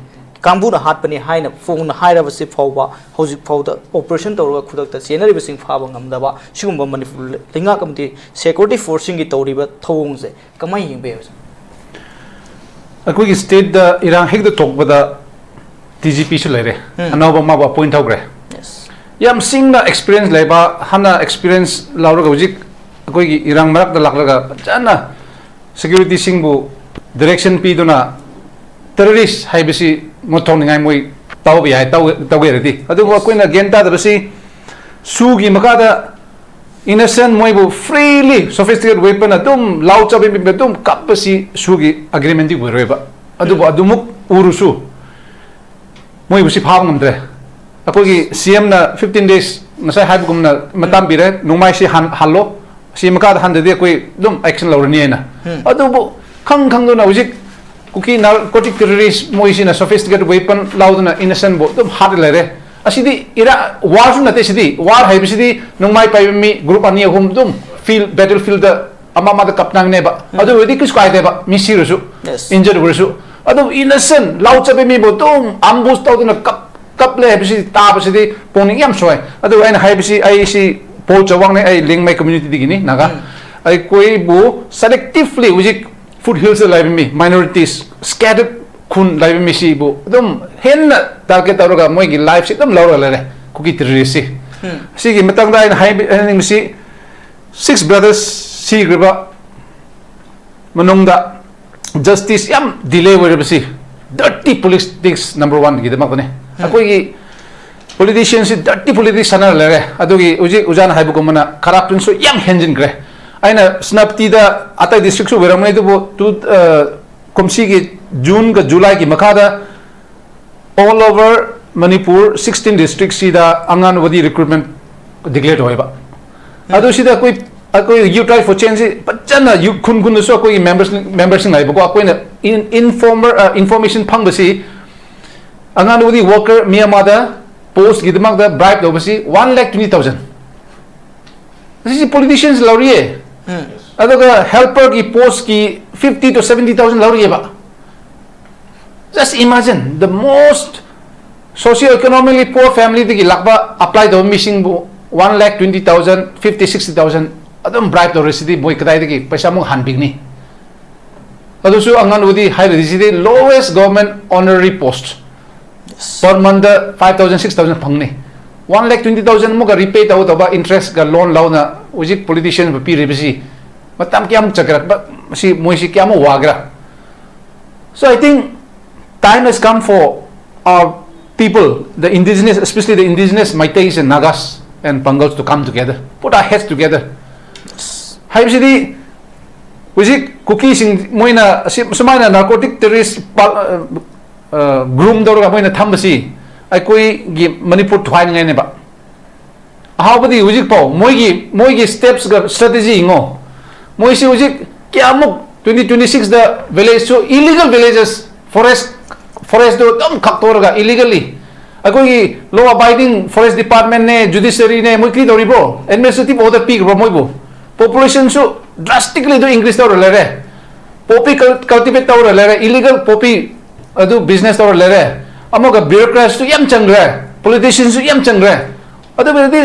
ꯀꯥꯡꯕꯨꯅ ꯍꯥꯠꯄꯅꯤ ꯍꯥꯏꯅ ꯐꯣꯡꯅ ꯍꯥꯏꯔꯕꯁꯤ ꯐꯥꯎꯕ ꯍꯧꯖꯤꯛ ꯐꯥꯎꯗ operation ꯇꯧꯔꯒ ꯈꯨꯗꯛꯇ ꯆꯦꯟꯅꯔꯤꯕꯁꯤꯡ ꯐꯥꯕ ꯉꯝꯗꯕ ꯁꯤꯒꯨꯝꯕ ꯃꯅꯤꯄꯨꯔ ꯂꯩꯉꯥꯛ ꯑꯃꯗꯤ security forceꯁꯤꯡꯒꯤ ꯇꯧꯔꯤꯕ ꯊꯧꯑꯣꯡꯁꯦ ꯀꯃꯥꯏꯅ ꯌꯦꯡꯕ ꯌꯥꯏ, sir? ꯑꯩꯈꯣꯏꯒꯤ stateꯇ ꯏꯔꯥꯡ ꯍꯦꯛꯇ ꯊꯣꯛꯄꯗ DGPꯁꯨ ꯂꯩꯔꯦ꯫ ꯎꯝ꯫ ꯑꯅꯧꯕ ꯑꯃꯕꯨ appoint ꯇꯧꯈ꯭ꯔꯦ꯫ Yes. ꯌꯥꯝ ꯁꯤꯡꯅ experience ꯂꯩꯕ, ꯍꯥꯟꯅ experience ꯂꯧꯔꯒ ꯍꯧꯖꯤꯛ ꯑꯩꯈꯣꯏꯒꯤ ꯏꯔꯥꯡ ꯃꯔꯛꯇ ꯂꯥꯛꯂꯒ ꯐꯖꯅ securityꯁꯤꯡꯕꯨ direction ꯄꯤꯗꯨꯅ terrorist ꯍꯥꯏꯕꯁꯤ ꯃꯨꯠꯊꯣꯛꯅꯤꯡꯉꯥꯏ ꯃꯣꯏ ꯇꯧꯕ ꯌꯥꯏ, ꯇꯧ-, ꯇꯧꯒꯦ ꯍꯥꯏꯔꯗꯤ꯫ ꯑꯗꯨꯕꯨ ꯑꯩꯈꯣꯏꯅ ꯒ꯭ꯌꯥꯟ ꯇꯥꯗꯕꯁꯤ ꯁꯨꯒꯤ ꯃꯈꯥꯗ innocent ꯃꯣꯏꯕꯨ freely sophisticated weapon ꯑꯗꯨꯝ ꯂꯥꯎ ꯆꯥꯕꯤ ꯑꯗꯨꯝ ꯀꯞꯄꯁꯤ ꯁꯨꯒꯤ agreementꯗꯤ ꯑꯣꯏꯔꯣꯏꯕ꯫ ꯑꯗꯨꯕꯨ ꯑꯗꯨꯃꯨꯛ ꯎꯔꯁꯨ ꯃꯣꯏꯕꯨꯁꯤ ꯐꯥꯕ ꯉꯝꯗ꯭ꯔꯦ꯫ ꯑꯩꯈꯣꯏꯒꯤ CMꯅ fifteen days ꯉꯁꯥꯏ ꯍꯥꯏꯕꯒꯨꯝꯅ ꯃꯇꯝ ꯄꯤꯔꯦ, ꯅꯣꯡꯃꯥꯏꯁꯤ ꯍꯥꯟ-, ꯍꯜꯂꯣ, ꯁꯤ ꯃꯈꯥꯗ ꯍꯟꯗꯗꯤ ꯑꯩꯈꯣꯏ ꯑꯗꯨꯝ action ꯂꯧꯔꯅꯤ ꯍꯥꯏꯅ꯫ ꯑꯗꯨꯕꯨ ꯈꯪ ꯈꯪꯗꯨꯅ ꯍꯧꯖꯤꯛ ꯀꯨꯀꯤ narcotic terrorist ꯃꯣꯏꯁꯤꯅ sophisticated weapon ꯂꯧꯗꯨꯅ innocentꯕꯨ ꯑꯗꯨꯝ ꯍꯥꯠꯂ ꯂꯩꯔꯦ꯫ ꯑꯁꯤꯗꯤ ꯏꯔꯥ-, warꯁꯨ ꯅꯠꯇꯦ ꯁꯤꯗꯤ꯫ War ꯍꯥꯏꯕꯁꯤꯗꯤ ꯅꯣꯡꯃꯥꯏ ꯄꯥꯏꯕ ꯃꯤ group ꯑꯅꯤ ꯑꯍꯨꯝ ꯑꯗꯨꯝ field, battlefieldꯗ ꯑꯃ ꯑꯃꯗ ꯀꯞꯅꯕꯅꯦꯕ꯫ ꯑꯗꯨ ꯑꯣꯏꯔꯗꯤ ꯀꯩꯁꯨ ꯀꯥꯏꯗꯦꯕ, ꯃꯤ ꯁꯤꯔꯁꯨ, Yes. injured ꯑꯣꯏꯔꯁꯨ꯫ ꯑꯗꯨ innocent ꯂꯥꯎ ꯆꯠꯄ ꯃꯤꯕꯨ ꯑꯗꯨꯝ ambush ꯇꯧꯗꯨꯅ ꯀꯞ-, ꯀꯞꯂꯦ ꯍꯥꯏꯕꯁꯤ ꯇꯥꯕꯁꯤꯗꯤ ꯄꯨꯛꯅꯤꯡ ꯌꯥꯝ ꯁꯣꯛꯑꯦ꯫ ꯑꯗꯨ ꯑꯩꯅ ꯍꯥꯏꯕꯁꯤ, ꯑꯩꯁꯤ ꯄꯣꯜ ꯆꯥꯋꯥꯡꯅꯦ, ꯑꯩ ꯂꯤꯌꯥꯡꯃꯩ communityꯗꯒꯤꯅꯤ, ꯅꯥꯒꯥ꯫ ꯑꯩꯈꯣꯏꯕꯨ selectively ꯍꯧꯖꯤꯛ foothillsꯇ ꯂꯩꯕ ꯃꯤ, minorities, scattered ꯈꯨꯟ ꯂꯩꯕ ꯃꯤꯁꯤꯕꯨ ꯑꯗꯨꯝ ꯍꯦꯟꯅ target ꯇꯧꯔꯒ ꯃꯣꯏꯒꯤ lifeꯁꯤ ꯑꯗꯨꯝ ꯂꯧꯔꯒ ꯂꯩꯔꯦ ꯀꯨꯀꯤ terroristꯁꯤ꯫ ꯁꯤꯒꯤ ꯃꯇꯥꯡꯗ ꯑꯩꯅ ꯍꯥꯏꯕ-, ꯍꯥꯏꯅꯤꯡꯕꯁꯤ, six brothers ꯁꯤꯈ꯭ꯔꯕ ꯃꯅꯨꯡꯗ justice ꯌꯥꯝ delay ꯑꯣꯏꯔꯕꯁꯤ dirty politics number oneꯒꯤꯗꯃꯛꯇꯅꯦ꯫ ꯑꯩꯈꯣꯏꯒꯤ politicianꯁꯤ dirty politics ꯁꯥꯟꯅꯔ ꯂꯩꯔꯦ꯫ ꯑꯗꯨꯒꯤ ꯍꯧꯖꯤꯛ ꯑꯣꯖꯥꯅ ꯍꯥꯏꯕꯒꯨꯝꯕꯅ corruptionꯁꯨ ꯌꯥꯝ ꯍꯦꯟꯖꯤꯟꯈ꯭ꯔꯦ꯫ ꯑꯩꯅ ꯁꯦꯅꯥꯄꯇꯤꯗ, ꯑꯇꯩ districtꯁꯨ ꯑꯣꯏꯔꯝꯒꯅꯤ, ꯑꯗꯨꯕꯨ ꯇꯨ-, ꯑ, ꯀꯨꯝꯁꯤꯒꯤ Juneꯒ Julyꯒꯤ ꯃꯈꯥꯗ all over Manipur sixteen districtꯁꯤꯗ ꯑꯪꯒꯟꯋꯥꯗꯤ recruitment declare ꯇꯧꯋꯦꯕ꯫ ꯑꯗꯨ ꯁꯤꯗ ꯑꯩꯈꯣꯏ, ꯑꯩꯈꯣꯏ Youth Drive for Changeꯁꯤ ꯐꯖꯅ youth ꯈꯨꯟ ꯈꯨꯟꯗꯁꯨ ꯑꯩꯈꯣꯏꯒꯤ members, memberꯁꯤꯡ ꯂꯩꯕꯀꯣ꯫ ꯑꯩꯈꯣꯏꯅ in-, informer, ꯑ, information ꯐꯪꯕꯁꯤ ꯑꯪꯒꯟꯋꯥꯗꯤ worker ꯃꯤ ꯑꯃꯗ postꯀꯤꯗꯃꯛꯇ bribe ꯂꯧꯕꯁꯤ one lakh twenty thousand꯫ ꯑꯁꯤꯁꯤ politicians ꯂꯧꯔꯤꯌꯦ꯫ ꯑꯗꯨꯒ helperꯒꯤ postꯀꯤ fifty to seventy thousand ꯂꯧꯔꯤꯌꯦꯕ꯫ Just imagine, the most socio-economically poor family ꯗꯒꯤ ꯂꯥꯛꯄ ꯑꯦꯄ꯭ꯂꯥꯏ ꯇꯧꯕ ꯃꯤꯁꯤꯡꯕꯨ one lakh twenty thousand, fifty, sixty thousand ꯑꯗꯨꯝ ꯕ꯭ꯔꯥꯏꯕ ꯇꯧꯔꯤꯁꯤꯗꯤ ꯃꯣꯏ ꯀꯗꯥꯏꯗꯒꯤ ꯄꯩꯁꯥ ꯑꯃꯨꯛ ꯍꯟꯕꯤꯒꯅꯤ? ꯑꯗꯨꯁꯨ ꯑꯉꯥꯡꯕꯨꯗꯤ ꯍꯥꯏꯔꯗꯤ ꯁꯤꯗꯤ lowest government honorary post, per month five thousand, six thousand ꯐꯪꯅꯤ. One lakh twenty thousand ꯑꯃꯨꯛꯀ ꯔꯤꯄꯦ ꯇꯧꯒꯗꯧꯕ, ꯏꯟꯇꯔꯦꯁꯀ ꯂꯣꯟ ꯂꯧꯅ ꯍꯧꯖꯤꯛ ꯄꯣꯂꯤꯇꯤꯁꯤꯌꯟꯕꯨ ꯄꯤꯔꯤꯕꯁꯤ ꯃꯇꯝ ꯀꯌꯥꯃꯨꯛ ꯆꯠꯀꯦꯔꯥ? ꯃꯁꯤ ꯃꯣꯏꯁꯤ ꯀꯌꯥꯃꯨꯛ ꯋꯥꯒꯦꯔꯥ? So I think time has come for our people, the indigenous, especially the indigenous Meiteis and Nagas and Pangals, to come together, put our heads together. ꯍꯥꯏꯕꯁꯤꯗꯤ ꯍꯧꯖꯤꯛ ꯀꯨꯀꯤꯁꯤꯡ ꯃꯣꯏꯅ ꯑꯁꯤ ꯁꯨꯃꯥꯏꯅ ꯅꯥꯔꯀꯣꯇꯤꯛ ꯇꯦꯔꯣꯔꯤꯁ ꯒ꯭ꯔꯨꯝ ꯇꯧꯔꯒ ꯃꯣꯏꯅ ꯊꯝꯕꯁꯤ ꯑꯩꯈꯣꯏꯒꯤ ꯃꯅꯤꯄꯨꯔ ꯊꯨꯒꯥꯏꯅꯤꯡꯉꯥꯏꯅꯦꯕ꯫ ꯑꯍꯥꯎꯕꯗꯤ ꯍꯧꯖꯤꯛꯐꯥꯎ ꯃꯣꯏꯒꯤ ꯃꯣꯏꯒꯤ ꯁ꯭ꯇꯦꯞꯁꯒ ꯁ꯭ꯇ꯭ꯔꯦꯇꯦꯖꯤ ꯌꯦꯡꯉꯣ꯫ ꯃꯣꯏꯁꯤ ꯍꯧꯖꯤꯛ ꯀꯌꯥꯃꯨꯛ twenty twenty six ꯗ ꯚꯤꯂꯦꯖꯁꯨ, ꯏꯂꯤꯒꯦꯜ ꯚꯤꯂꯦꯖꯦꯁ, ꯐꯣꯔꯦꯁ ꯐꯣꯔꯦꯁꯇꯨ ꯑꯗꯨꯝ ꯈꯥꯛꯇꯣꯛꯔꯒ ꯏꯂꯤꯒꯦꯜꯂꯤ ꯑꯩꯈꯣꯏꯒꯤ ꯂꯣ ꯑꯕꯥꯏꯗꯤꯡ ꯐꯣꯔꯦꯁ ꯗꯤꯄꯥꯔꯠꯃꯦꯟꯅꯦ, ꯖꯨꯗꯤꯁꯔꯤꯅꯦ, ꯃꯣꯏ ꯀꯔꯤ ꯇꯧꯔꯤꯕ꯭ꯔꯣ? ꯑꯦꯗꯃꯤꯅꯤꯁꯇ꯭ꯔꯦꯇꯤꯚ ꯑꯣꯔꯗꯔ ꯄꯤꯈ꯭ꯔꯕ꯭ꯔꯣ ꯃꯣꯏꯕꯨ? ꯄꯣꯄꯨꯂꯦꯁꯟꯁꯨ ꯗ꯭ꯔꯥꯁꯇꯤꯛꯂꯤ ꯑꯗꯨ ꯏꯟꯀ꯭ꯔꯤꯁ ꯇꯧꯔ ꯂꯩꯔꯦ꯫ ꯄꯣꯄꯤ ꯀꯜꯇꯤꯚꯦꯠ ꯇꯧꯔ ꯂꯩꯔꯦ, ꯏꯂꯤꯒꯦꯜ ꯄꯣꯄꯤ ꯑꯗꯨ ꯕꯤꯖꯤꯅꯦꯁ ꯇꯧꯔ ꯂꯩꯔꯦ꯫ ꯑꯃꯨꯛꯀ ꯕ꯭ꯌꯨꯔꯣꯀ꯭ꯔꯦꯠꯁꯨ ꯌꯥꯝ ꯆꯪꯈ꯭ꯔꯦ, ꯄꯣꯂꯤꯇꯤꯁꯤꯌꯟꯁꯨ ꯌꯥꯝ ꯆꯪꯈ꯭ꯔꯦ꯫ ꯑꯗꯨꯕꯨꯗꯤ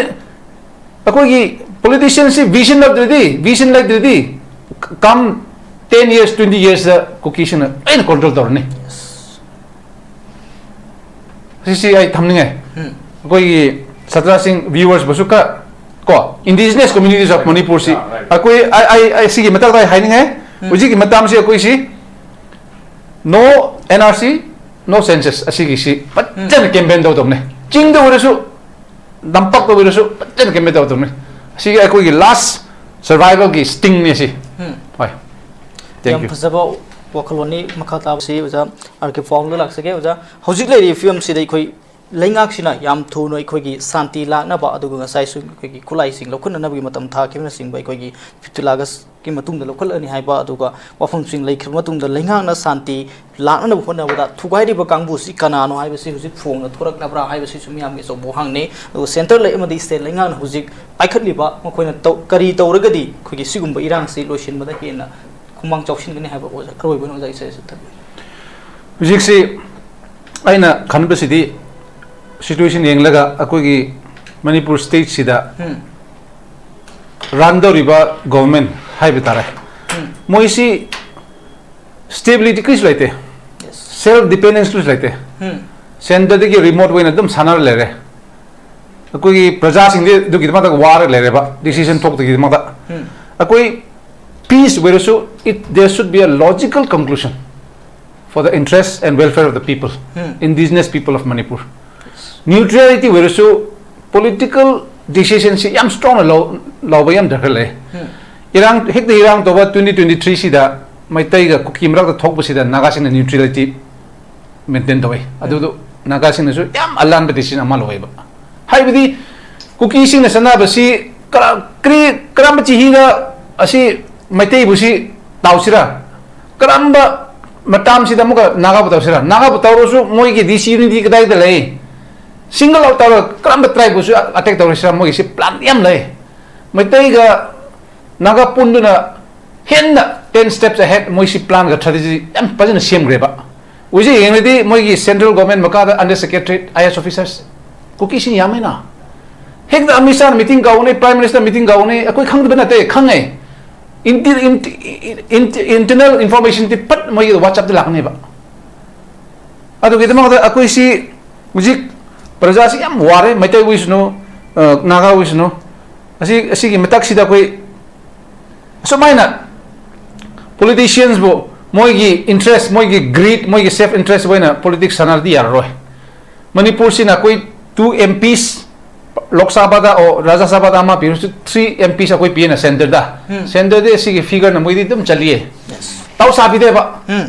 ꯑꯩꯈꯣꯏꯒꯤ ꯄꯣꯂꯤꯇꯤꯁꯤꯌꯟꯁꯤ ꯚꯤꯖꯟ ꯂꯩꯇ꯭ꯔꯗꯤ, ꯚꯤꯖꯟ ꯂꯩꯇ꯭ꯔꯗꯤ, ꯀꯝ ten years, twenty yearsꯇ ꯀꯨꯀꯤꯁꯤꯡꯅ ꯂꯣꯏꯅ ꯀꯟꯇ꯭ꯔꯣꯜ ꯇꯧꯔꯅꯤ꯫ ꯁꯤꯁꯤ ꯑꯩ ꯊꯝꯅꯤꯡꯉꯦ꯫ ꯑꯩꯈꯣꯏꯒꯤ ꯁꯥꯇ꯭ꯔꯁꯤꯡ, ꯚ꯭ꯌꯨꯋꯔꯁꯕꯨꯁꯨ ꯈꯔ ꯀꯣ, indigenous communities of ꯃꯅꯤꯄꯨꯔꯁꯤ ꯑꯩꯈꯣꯏ ꯑꯩ ꯑꯩ ꯑꯩ ꯁꯤꯒꯤ ꯃꯇꯥꯡꯗ ꯑꯩ ꯍꯥꯏꯅꯤꯡꯉꯦ꯫ ꯍꯧꯖꯤꯛꯀꯤ ꯃꯇꯝꯁꯤ ꯑꯩꯈꯣꯏꯁꯤ no NRC, no census ꯑꯁꯤꯒꯤꯁꯤ ꯐꯖꯅ ꯀꯦꯝꯄꯦꯟ ꯇꯧꯗꯧꯕꯅꯦ꯫ ꯆꯤꯡꯗ ꯑꯣꯏꯔꯁꯨ, ꯇꯝꯄꯥꯛꯇ ꯑꯣꯏꯔꯁꯨ ꯐꯖꯅ ꯀꯦꯝꯄꯦꯟ ꯇꯧꯗꯧꯕꯅꯦ꯫ ꯑꯁꯤꯒꯤ ꯑꯩꯈꯣꯏꯒꯤ last survivalꯒꯤ stingꯅꯦ ꯁꯤ꯫ ꯍꯣꯏ꯫ Thank you. ꯌꯥꯝ ꯐꯖꯕ ꯋꯥꯈꯜꯂꯣꯟꯅꯤ꯫ ꯃꯈꯥ ꯇꯥꯕꯁꯤ ꯑꯣꯖꯥ ꯑꯥꯔ ꯀꯦ ꯄꯥꯎꯗ ꯂꯥꯛꯆꯒꯦ꯫ ꯑꯣꯖꯥ, ꯍꯧꯖꯤꯛ ꯂꯩꯔꯤꯕ ꯐꯤꯕꯝꯁꯤꯗ ꯑꯩꯈꯣꯏ ꯂꯩꯉꯥꯛꯁꯤꯅ ꯌꯥꯝ ꯊꯨꯅ ꯑꯩꯈꯣꯏꯒꯤ ꯁꯥꯟꯇꯤ ꯂꯥꯛꯅꯕ, ꯑꯗꯨꯒ ꯉꯁꯥꯏꯁꯨ ꯑꯩꯈꯣꯏꯒꯤ ꯈꯨꯠꯂꯥꯏꯁꯤꯡ ꯂꯧꯈꯠꯅꯅꯕꯒꯤ ꯃꯇꯝ ꯊꯥꯈꯤꯕꯅꯆꯤꯡꯕ ꯑꯩꯈꯣꯏꯒꯤ fifteen Augustꯀꯤ ꯃꯇꯨꯡꯗ ꯂꯧꯈꯠꯂꯅꯤ ꯍꯥꯏꯕ, ꯑꯗꯨꯒ ꯋꯥꯐꯝꯁꯤꯡ ꯂꯩꯈ꯭ꯔꯕ ꯃꯇꯨꯡꯗ ꯂꯩꯉꯥꯛꯅ ꯁꯥꯟꯇꯤ ꯂꯥꯛꯅꯅꯕ ꯍꯣꯠꯅꯕꯗ ꯊꯨꯒꯥꯏꯔꯤꯕ ꯀꯥꯡꯕꯨꯁꯤ ꯀꯅꯥꯅꯣ ꯍꯥꯏꯕꯁꯤ ꯍꯧꯖꯤꯛ ꯐꯣꯡꯅ ꯊꯣꯔꯛꯂꯕ꯭ꯔꯥ ꯍꯥꯏꯕꯁꯤꯁꯨ ꯃꯤꯌꯥꯝꯒꯤ ꯑꯆꯧꯕ ꯋꯥꯍꯪꯅꯤ꯫ ꯑꯗꯨꯒ centre ꯂꯩ ꯑꯃꯗꯤ state ꯂꯩꯉꯥꯛꯅ ꯍꯧꯖꯤꯛ ꯄꯥꯏꯈꯠꯂꯤꯕ ꯃꯈꯣꯏꯅ ꯇꯧ-, ꯀꯔꯤ ꯇꯧꯔꯒꯗꯤ ꯑꯩꯈꯣꯏꯒꯤ ꯁꯤꯒꯨꯝꯕ ꯏꯔꯥꯡꯁꯤ ꯂꯣꯏꯁꯤꯟꯕꯗ ꯍꯦꯟꯅ ꯈꯨꯃꯥꯡ ꯆꯥꯎꯁꯤꯟꯒꯅꯤ ꯍꯥꯏꯕ ꯑꯣꯖꯥ, ꯑꯔꯣꯏꯕ ꯑꯣꯏꯅ ꯑꯣꯖꯥꯒꯤ suggestion ꯊꯝꯕꯤꯌꯨ꯫ ꯍꯧꯖꯤꯛꯁꯤ ꯑꯩꯅ ꯈꯟꯕꯁꯤꯗꯤ, ꯁꯤꯆꯨꯋꯦꯁꯟ ꯌꯦꯡꯂꯒ ꯑꯩꯈꯣꯏꯒꯤ ꯃꯅꯤꯄꯨꯔ ꯁ꯭ꯇꯦꯠꯁꯤꯗ ꯔꯟ ꯇꯧꯔꯤꯕ ꯒꯣꯚꯔꯟꯃꯦꯟꯠ ꯍꯥꯏꯕ ꯇꯥꯔꯦ, ꯃꯣꯏꯁꯤ ꯁ꯭ꯇꯦꯕꯤꯂꯤꯇꯤ ꯀꯔꯤꯁꯨ ꯂꯩꯇꯦ, ꯁꯦꯜꯐ ꯗꯤꯄꯦꯟꯗꯦꯟꯁ ꯀꯔꯤꯁꯨ ꯂꯩꯇꯦ꯫ ꯁꯦꯟꯇꯔꯗꯒꯤ ꯔꯤꯃꯣꯠ ꯑꯣꯏꯅ ꯑꯗꯨꯝ ꯁꯥꯟꯅꯔ ꯂꯩꯔꯦ꯫ ꯑꯩꯈꯣꯏꯒꯤ ꯄ꯭ꯔꯖꯥꯁꯤꯡꯗꯤ ꯑꯗꯨꯒꯤꯗꯃꯛꯇ ꯋꯥꯔ ꯂꯩꯔꯦꯕ, ꯗꯤꯁꯤꯖꯟ ꯊꯣꯛꯇꯒꯤꯗꯃꯛꯇ꯫ ꯑꯩꯈꯣꯏ ꯄꯤꯁ ꯑꯣꯏꯔꯁꯨ, it, there should be a logical conclusion for the interest and welfare of the people, indigenous people of Manipur. ꯅ꯭ꯌꯨꯇ꯭ꯔꯦꯂꯤꯇꯤ ꯑꯣꯏꯔꯁꯨ, ꯄꯣꯂꯤꯇꯤꯀꯦꯜ ꯗꯤꯁꯤꯖꯟꯁꯤ ꯌꯥꯝ ꯁ꯭ꯇꯔꯣꯡꯅ ꯂꯧ ꯂꯧꯕ ꯌꯥꯝ ꯗꯔꯀꯥꯔ ꯂꯩ꯫ ꯏꯔꯥꯡ, ꯍꯦꯛꯇ ꯏꯔꯥꯡ ꯇꯧꯕ ꯇ꯭ꯋꯦꯟꯇꯤ ꯇ꯭ꯋꯦꯟꯇꯤ ꯊ꯭ꯔꯤꯁꯤꯗ ꯃꯩꯇꯩꯒ ꯀꯨꯀꯤ ꯃꯔꯛꯇ ꯊꯣꯛꯄꯁꯤꯗ ꯅꯥꯒꯥꯁꯤꯡꯅ ꯅ꯭ꯌꯨꯇ꯭ꯔꯦꯂꯤꯇꯤ ꯃꯦꯟꯇꯦꯟ ꯇꯧꯋꯤ꯫ ꯑꯗꯨꯗꯨ ꯅꯥꯒꯥꯁꯤꯡꯅꯁꯨ ꯌꯥꯝ ꯑꯂꯥꯟꯕ ꯗꯤꯁꯤꯖꯟ ꯑꯃ ꯂꯧꯋꯦꯕ꯫ ꯍꯥꯏꯕꯗꯤ ꯀꯨꯀꯤꯁꯤꯡꯅ ꯆꯠꯅꯕꯁꯤ ꯀꯔ-, ꯀꯔꯤ, ꯀꯔꯝꯕ ꯆꯍꯤꯗ ꯑꯁꯤ ꯃꯩꯇꯩꯕꯨꯁꯤ ꯇꯧꯁꯤꯔꯥ? ꯀꯔꯝꯕ ꯃꯇꯝꯁꯤꯗ ꯑꯃꯨꯛꯀ ꯅꯥꯒꯥꯕꯨ ꯇꯧꯁꯤꯔꯥ? ꯅꯥꯒꯥꯕꯨ ꯇꯧꯔꯁꯨ ꯃꯣꯏꯒꯤ ꯗꯤꯁ ꯌꯨꯅꯤꯇꯤ ꯀꯗꯥꯏꯗ ꯂꯩ? ꯁꯤꯡꯒꯜ ꯑꯥꯎꯠ ꯇꯧꯔꯒ ꯀꯔꯝꯕ ꯇ꯭ꯔꯥꯏꯕꯄꯨꯁꯨ ꯑꯦꯇꯦꯛ ꯇꯧꯔꯁꯤꯔꯥ? ꯃꯣꯏꯒꯤꯁꯤ ꯄ꯭ꯂꯥꯟ ꯌꯥꯝ ꯂꯩ꯫ ꯃꯩꯇꯩꯒ ꯅꯥꯒꯥ ꯄꯨꯟꯗꯨꯅ ꯍꯦꯟꯅ ten steps ahead ꯃꯣꯏꯁꯤ ꯄ꯭ꯂꯥꯟꯒ ꯁ꯭ꯇ꯭ꯔꯦꯇꯦꯖꯤ ꯌꯥꯝ ꯐꯖꯅ ꯁꯦꯝꯈ꯭ꯔꯦꯕ꯫ ꯍꯧꯖꯤꯛ ꯌꯦꯡꯂꯗꯤ ꯃꯣꯏꯒꯤ ꯁꯦꯟꯇ꯭ꯔꯦꯜ ꯒꯣꯚꯔꯟꯃꯦꯟꯠ ꯃꯈꯥꯗ under secretary, I S officers ꯀꯨꯀꯤꯁꯤꯡ ꯌꯥꯝꯃꯦꯅ꯫ ꯍꯦꯛꯇ ꯑꯃꯤꯠ ꯁꯥꯍꯅ ꯃꯤꯇꯤꯡ ꯀꯧꯒꯅꯤ, ꯄ꯭ꯔꯥꯏꯝ ꯃꯤꯅꯤꯁꯇꯔ ꯃꯤꯇꯤꯡ ꯀꯧꯒꯅꯤ, ꯑꯩꯈꯣꯏ ꯈꯪꯗꯕ ꯅꯠꯇꯦ, ꯈꯪꯉꯦ꯫ ꯏꯟꯇꯤ-, ꯏꯟꯇꯤ-, ꯏꯟꯇꯤ-, ꯏꯟꯇꯔꯅꯦꯜ ꯏꯟꯐꯣꯔꯃꯦꯁꯟꯗꯤ ꯐꯠ ꯃꯣꯏꯒꯤ ꯋꯥꯆꯞꯇ ꯂꯥꯛꯀꯅꯦꯕ꯫ ꯑꯗꯨꯒꯤꯗꯃꯛꯇ ꯑꯩꯈꯣꯏꯁꯤ ꯍꯧꯖꯤꯛ ꯄ꯭ꯔꯖꯥꯁꯤ ꯌꯥꯝ ꯋꯥꯔꯦ, ꯃꯩꯇꯩ ꯑꯣꯏꯁꯅꯨ, ꯑ, ꯅꯥꯒꯥ ꯑꯣꯏꯁꯅꯨ꯫ ꯑꯁꯤ, ꯑꯁꯤꯒꯤ ꯃꯊꯛꯁꯤꯗ ꯑꯩꯈꯣꯏ ꯑꯁꯨꯃꯥꯏꯅ ꯄꯣꯂꯤꯇꯤꯁꯤꯌꯟꯁꯕꯨ ꯃꯣꯏꯒꯤ ꯏꯟꯇꯔꯦꯁ, ꯃꯣꯏꯒꯤ ꯒ꯭ꯔꯤꯗ, ꯃꯣꯏꯒꯤ ꯁꯦꯜꯐ ꯏꯟꯇꯔꯦꯁ ꯑꯣꯏꯅ ꯄꯣꯂꯤꯇꯤꯛꯁ ꯁꯥꯟꯅꯔꯗꯤ ꯌꯥꯔꯔꯣꯏ꯫ ꯃꯅꯤꯄꯨꯔꯁꯤꯅ ꯑꯩꯈꯣꯏ two M Ps, ꯂꯣꯛ ꯁꯚꯥꯗ ꯑꯣ ꯔꯥꯖ꯭ꯌ ꯁꯚꯥꯗ ꯑꯃ ꯄꯤꯔꯁꯨ, three M Ps ꯑꯩꯈꯣꯏ ꯄꯤꯌꯦꯅ ꯁꯦꯟꯇꯔꯗ꯫ ꯁꯦꯟꯇꯔꯗꯤ ꯑꯁꯤꯒꯤ ꯐꯤꯒꯔꯅ ꯃꯣꯏꯗꯤ ꯑꯗꯨꯝ ꯆꯠꯂꯤꯌꯦ꯫ ꯇꯧ ꯁꯥꯕꯤꯗꯦꯕ꯫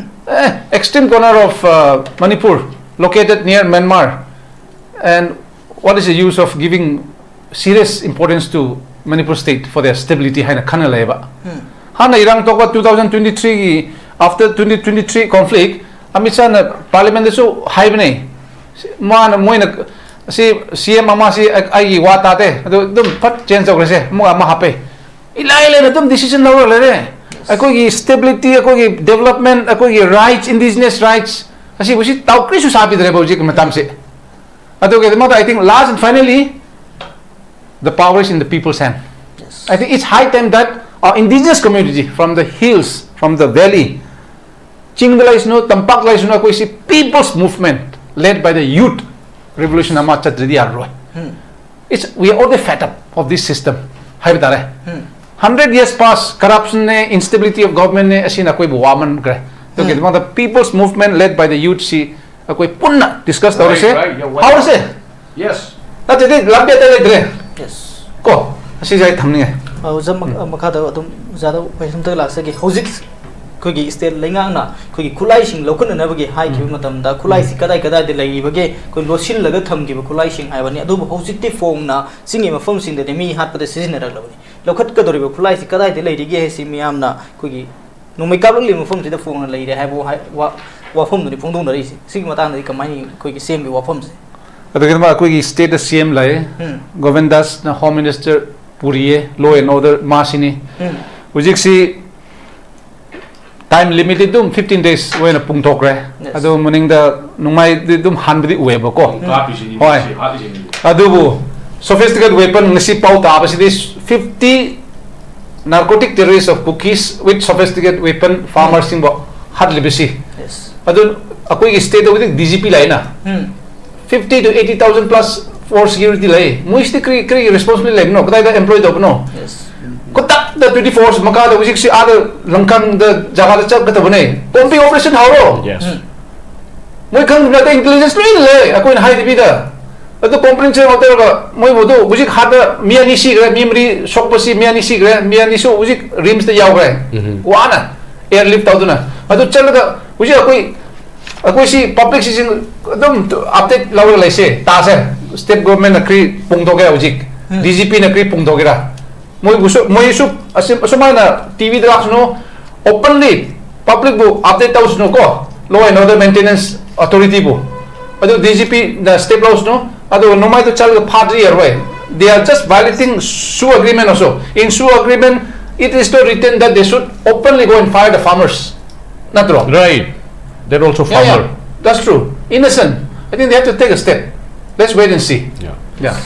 ꯑꯦ, extreme corner of, uh, Manipur, located near Myanmar, and what is the use of giving serious importance to Manipur state for their stability ꯍꯥꯏꯅ ꯈꯟꯅ ꯂꯩꯌꯦꯕ꯫ ꯍꯥꯟꯅ ꯏꯔꯥꯡ ꯊꯣꯛꯄ two thousand twenty threeꯒꯤ, after twenty twenty three conflict, Amit ꯁꯥꯍꯅ ꯄꯥꯔꯂꯤꯌꯥꯃꯦꯟꯗꯁꯨ ꯍꯥꯏꯕꯅꯦ꯫ ꯃꯥꯅ, ꯃꯣꯏꯅ ꯁꯤ ꯁꯤ ꯑꯦꯝ ꯑꯃꯁꯤ ꯑꯩ-, ꯑꯩꯒꯤ ꯋꯥ ꯇꯥꯗꯦ, ꯑꯗꯨ ꯑꯗꯨꯝ ꯐꯠ ꯆꯦꯟꯖ ꯇꯧꯈ꯭ꯔꯁꯦ, ꯑꯃꯨꯛ ꯑꯃ ꯍꯥꯞꯄꯦ꯫ ꯏꯂꯥꯏ ꯂꯥꯏꯅ ꯑꯗꯨꯝ ꯗꯤꯁꯤꯖꯟ ꯂꯧꯔ ꯂꯩꯔꯦ꯫ ꯑꯩꯈꯣꯏꯒꯤ ꯁ꯭ꯇꯦꯕꯤꯂꯤꯇꯤ, ꯑꯩꯈꯣꯏꯒꯤ ꯗꯦꯕꯂꯞꯃꯦꯟꯠ, ꯑꯩꯈꯣꯏꯒꯤ ꯔꯥꯏꯠꯁ, ꯏꯟꯗꯤꯖꯤꯅꯁ ꯔꯥꯏꯠꯁ, ꯑꯁꯤꯕꯨꯁꯤ ꯇꯥꯎ ꯀꯔꯤꯁꯨ ꯁꯥꯕꯤꯗ꯭ꯔꯦꯕ ꯍꯧꯖꯤꯛ ꯃꯇꯝꯁꯦ꯫ ꯑꯗꯨꯒꯤꯗꯃꯛꯇ I think last and finally the power is in the people's hand. I think it's high time that our indigenous community from the hills, from the valley, ꯆꯤꯡꯗ ꯂꯩꯁꯅꯨ, ꯇꯝꯄꯥꯛ ꯂꯩꯁꯅꯨ, ꯑꯩꯈꯣꯏꯁꯤ people's movement led by the youth revolution ꯑꯃ ꯆꯠꯇ꯭ꯔꯗꯤ ꯌꯥꯔꯔꯣꯏ꯫ It's, we are already fed up of this system ꯍꯥꯏꯕ ꯇꯥꯔꯦ꯫ Hundred years pass, corruption ꯅꯦ, instability of government ꯅꯦ, ꯑꯁꯤꯅ ꯑꯩꯈꯣꯏꯕꯨ ꯋꯥꯃꯟꯈ꯭ꯔꯦ꯫ ꯑꯗꯨꯒꯤꯗꯃꯛꯇ people's movement led by the youth ꯁꯤ ꯑꯩꯈꯣꯏ ꯄꯨꯟꯅ discuss ꯇꯧꯔꯁꯦ꯫ Right, right, you're welcome. ꯍꯧꯔꯁꯦ꯫ Yes. ꯅꯠꯇ꯭ꯔꯗꯤ ꯂꯝꯕꯤ ꯑꯇꯩ ꯂꯩꯇ꯭ꯔꯦ꯫ Yes. ꯀꯣ, ꯑꯁꯤꯁꯦ ꯑꯩ ꯊꯝꯅꯤꯡꯉꯦ꯫ ꯑꯣꯖꯥ, ꯃꯈꯥꯗ ꯑꯗꯨꯝ ꯑꯣꯖꯥꯗ question ꯑꯝꯇ ꯂꯥꯛꯆꯒꯦ꯫ ꯍꯧꯖꯤꯛ ꯑꯩꯈꯣꯏꯒꯤ state ꯂꯩꯉꯥꯛꯅ ꯑꯩꯈꯣꯏꯒꯤ ꯈꯨꯠꯂꯥꯏꯁꯤꯡ ꯂꯧꯈꯠꯅꯅꯕꯒꯤ ꯍꯥꯏꯈꯤꯕ ꯃꯇꯝꯗ, ꯈꯨꯠꯂꯥꯏꯁꯤ ꯀꯗꯥꯏ ꯀꯗꯥꯏꯗ ꯂꯩꯔꯤꯕꯒꯦ, ꯑꯩꯈꯣꯏ ꯂꯣꯠꯁꯤꯜꯂꯒ ꯊꯝꯈꯤꯕ ꯈꯨꯠꯂꯥꯏꯁꯤꯡ ꯍꯥꯏꯕꯅꯤ꯫ ꯑꯗꯨꯕꯨ ꯍꯧꯖꯤꯛꯇꯤ ꯐꯣꯡꯅ ꯆꯤꯡꯒꯤ ꯃꯐꯝꯁꯤꯡꯗꯗꯤ ꯃꯤ ꯍꯥꯠꯄꯗ ꯁꯤꯖꯤꯟꯅꯔꯛꯂꯕꯅꯤ꯫ ꯂꯧꯈꯠꯀꯗꯧꯔꯤꯕ ꯈꯨꯠꯂꯥꯏꯁꯤ ꯀꯗꯥꯏꯗ ꯂꯩꯔꯤꯒꯦ ꯍꯥꯏꯁꯤ ꯃꯤꯌꯥꯝꯅ ꯑꯩꯈꯣꯏꯒꯤ ꯅꯣꯡꯃꯩ ꯀꯥꯞꯂꯛꯂꯤꯕ ꯃꯐꯝꯁꯤꯗ ꯐꯣꯡꯅ ꯂꯩꯔꯦ ꯍꯥꯏꯕ ꯋꯥꯍꯩ-, ꯋꯥ-, ꯋꯥꯐꯝꯗꯨꯅꯤ ꯐꯣꯡꯗꯣꯛꯅꯔꯤꯁꯤ꯫ ꯁꯤꯒꯤ ꯃꯇꯥꯡꯗꯗꯤ ꯀꯃꯥꯏꯅ ꯑꯩꯈꯣꯏꯒꯤ ꯁꯤ ꯑꯦꯝꯒꯤ ꯋꯥꯐꯝꯁꯦ? ꯑꯗꯨꯒꯤꯗꯃꯛ ꯑꯩꯈꯣꯏꯒꯤ stateꯇ ꯁꯤ ꯑꯦꯝ ꯂꯩ꯫ ꯎꯝ꯫ ꯒꯣꯕꯤꯟꯗꯥꯁꯅ Home Minister ꯄꯨꯔꯤꯌꯦ, law and order ꯃꯥꯁꯤꯅꯤ꯫ ꯎꯝ꯫ ꯍꯧꯖꯤꯛꯁꯤ time limitꯇꯤ ꯑꯗꯨꯝ fifteen days ꯑꯣꯏꯅ ꯄꯨꯡꯊꯣꯛꯈ꯭ꯔꯦ꯫ Yes. ꯑꯗꯨ ꯃꯅꯤꯡꯗ ꯅꯣꯡꯃꯩꯗꯤ ꯑꯗꯨꯝ ꯍꯥꯟꯕꯗꯤ ꯎꯑꯦꯕꯀꯣ꯫ ꯀꯥꯞꯄꯤꯁꯤꯅꯤ, ꯍꯣꯏ꯫ ꯁꯤ ꯍꯥꯠꯂꯤꯁꯤꯅꯤ꯫ ꯑꯗꯨꯕꯨ sophisticated weapon ꯉꯁꯤ ꯄꯥꯎ ꯇꯥꯕꯁꯤꯗꯤ fifty narcotic terrorists of Kukis with sophisticated weapon farmersꯁꯤꯡꯕꯨ ꯍꯥꯠꯂꯤꯕꯁꯤ꯫ Yes. ꯑꯗꯨ ꯑꯩꯈꯣꯏꯒꯤ stateꯇ ꯍꯧꯖꯤꯛ D G P ꯂꯩꯅ꯫ ꯎꯝ꯫ Fifty to eighty thousand plus for security ꯂꯩ꯫ ꯃꯣꯏꯁꯤꯗꯤ ꯀꯔꯤ, ꯀꯔꯤ responsibility ꯂꯩꯕꯅꯣ? ꯀꯗꯥꯏꯗ employ ꯇꯧꯕꯅꯣ? Yes. ꯈꯨꯗꯛꯇ twenty four hours ꯃꯈꯥꯗ ꯍꯧꯖꯤꯛꯁꯤ ꯑꯥꯗ ꯂꯝꯈꯥꯡꯗ ꯖꯒꯥꯗ ꯆꯠꯀꯗꯕꯅꯦ꯫ Combing operation ꯍꯧꯔꯣ꯫ Yes. ꯎꯝ꯫ ꯃꯣꯏ ꯈꯪꯗꯕ ꯅꯠꯇꯦ, intelligence ꯂꯣꯏꯅ ꯂꯩ ꯑꯩꯈꯣꯏꯅ ꯍꯥꯏꯗꯕꯤꯗ꯫ ꯑꯗꯨ comprehensive ꯇꯧꯔꯒ ꯃꯣꯏꯕꯨ ꯑꯗꯨ ꯍꯧꯖꯤꯛ ꯍꯥꯠꯄ ꯃꯤ ꯑꯅꯤ ꯁꯤꯈ꯭ꯔꯦ, ꯃꯤ ꯃꯔꯤ ꯁꯣꯛꯄꯁꯤ ꯃꯤ ꯑꯅꯤ ꯁꯤꯈ꯭ꯔꯦ, ꯃꯤ ꯑꯅꯤꯁꯨ ꯍꯧꯖꯤꯛ RIMSꯇ ꯌꯥꯎꯈ꯭ꯔꯦ꯫ ꯎꯝ꯫ ꯋꯥꯅ airlift ꯇꯧꯗꯨꯅ꯫ ꯑꯗꯨ ꯆꯠꯂꯒ ꯍꯧꯖꯤꯛ ꯑꯩꯈꯣꯏ, ꯑꯩꯈꯣꯏꯁꯤ publicꯁꯤꯡ ꯑꯗꯨꯝ update ꯂꯧꯔꯒ ꯂꯩꯁꯦ, ꯇꯥꯁꯦ꯫ State governmentꯅ ꯀꯔꯤ ꯄꯨꯡꯊꯣꯛꯀꯦ ꯍꯧꯖꯤꯛ? ꯎꯝ꯫ D G Pꯅ ꯀꯔꯤ ꯄꯨꯡꯊꯣꯛꯀꯦꯔꯥ? ꯃꯣꯏꯕꯨꯁꯨ, ꯃꯣꯏꯁꯨ ꯑꯁꯤ-, ꯑꯁꯨꯃꯥꯏꯅ TVꯗ ꯂꯥꯛꯁꯅꯨ, openly publicꯕꯨ update ꯇꯧꯁꯅꯨ ꯀꯣ, law and order maintenance authorityꯕꯨ꯫ ꯑꯗꯨ D G Pꯅ step ꯂꯧꯁꯅꯨ, ꯑꯗꯨꯒ ꯅꯣꯡꯃꯩꯗꯨ ꯆꯠꯂꯒ ꯐꯥꯗ꯭ꯔꯤ ꯌꯥꯔꯣꯏ꯫ They are just violating SoO agreement also. In SoO agreement, it is not written that they should openly go and fire the farmers. ꯅꯠꯇ꯭ꯔꯣ? Right. They're also farmer. Yeah, yeah. That's true. Innocent. I think they have to take a step. Let's wait and see. Yeah. Yeah.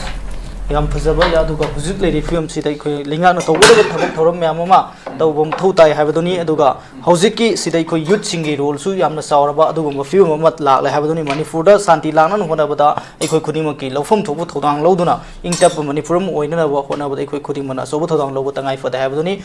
ꯌꯥꯝ ꯐꯖꯕ, ꯑꯗꯨꯒ ꯍꯧꯖꯤꯛ ꯂꯩꯔꯤꯕ ꯐꯤꯕꯝꯁꯤꯗ ꯑꯩꯈꯣꯏ ꯂꯩꯉꯥꯛꯅ ꯇꯧꯒꯗꯕ ꯊꯕꯛ ꯊꯧꯔꯝ ꯃꯌꯥꯝ ꯑꯃ ꯇꯧꯕ ꯃꯊꯧ ꯇꯥꯏ ꯍꯥꯏꯕꯗꯨꯅꯤ꯫ ꯑꯗꯨꯒ ꯍꯧꯖꯤꯛꯀꯤ ꯁꯤꯗ ꯑꯩꯈꯣꯏ ꯌꯨꯠꯁꯤꯡꯒꯤ ꯔꯣꯜꯁꯨ ꯌꯥꯝꯅ ꯆꯥꯎꯔꯕ ꯑꯗꯨꯒꯨꯝꯕ ꯐꯤꯕꯝ ꯑꯃ ꯂꯥꯛꯂꯦ ꯍꯥꯏꯕꯗꯨꯅꯤ꯫ ꯃꯅꯤꯄꯨꯔꯗ ꯁꯥꯟꯇꯤ ꯂꯥꯛꯅꯅ ꯍꯣꯠꯅꯕꯗ ꯑꯩꯈꯣꯏ ꯈꯨꯗꯤꯡꯃꯛꯀꯤ ꯂꯧꯐꯝ ꯊꯣꯛꯄ ꯊꯧꯗꯥꯡ ꯂꯧꯗꯨꯅ ꯏꯪ ꯇꯞꯄ ꯃꯅꯤꯄꯨꯔ ꯑꯃ ꯑꯣꯏꯅꯅꯕ ꯍꯣꯠꯅꯕꯗ ꯑꯩꯈꯣꯏ ꯈꯨꯗꯤꯡꯃꯛꯅ ꯑꯆꯧꯕ ꯊꯧꯗꯥꯡ ꯂꯧꯕ ꯇꯉꯥꯏ ꯐꯗꯦ ꯍꯥꯏꯕꯗꯨꯅꯤ꯫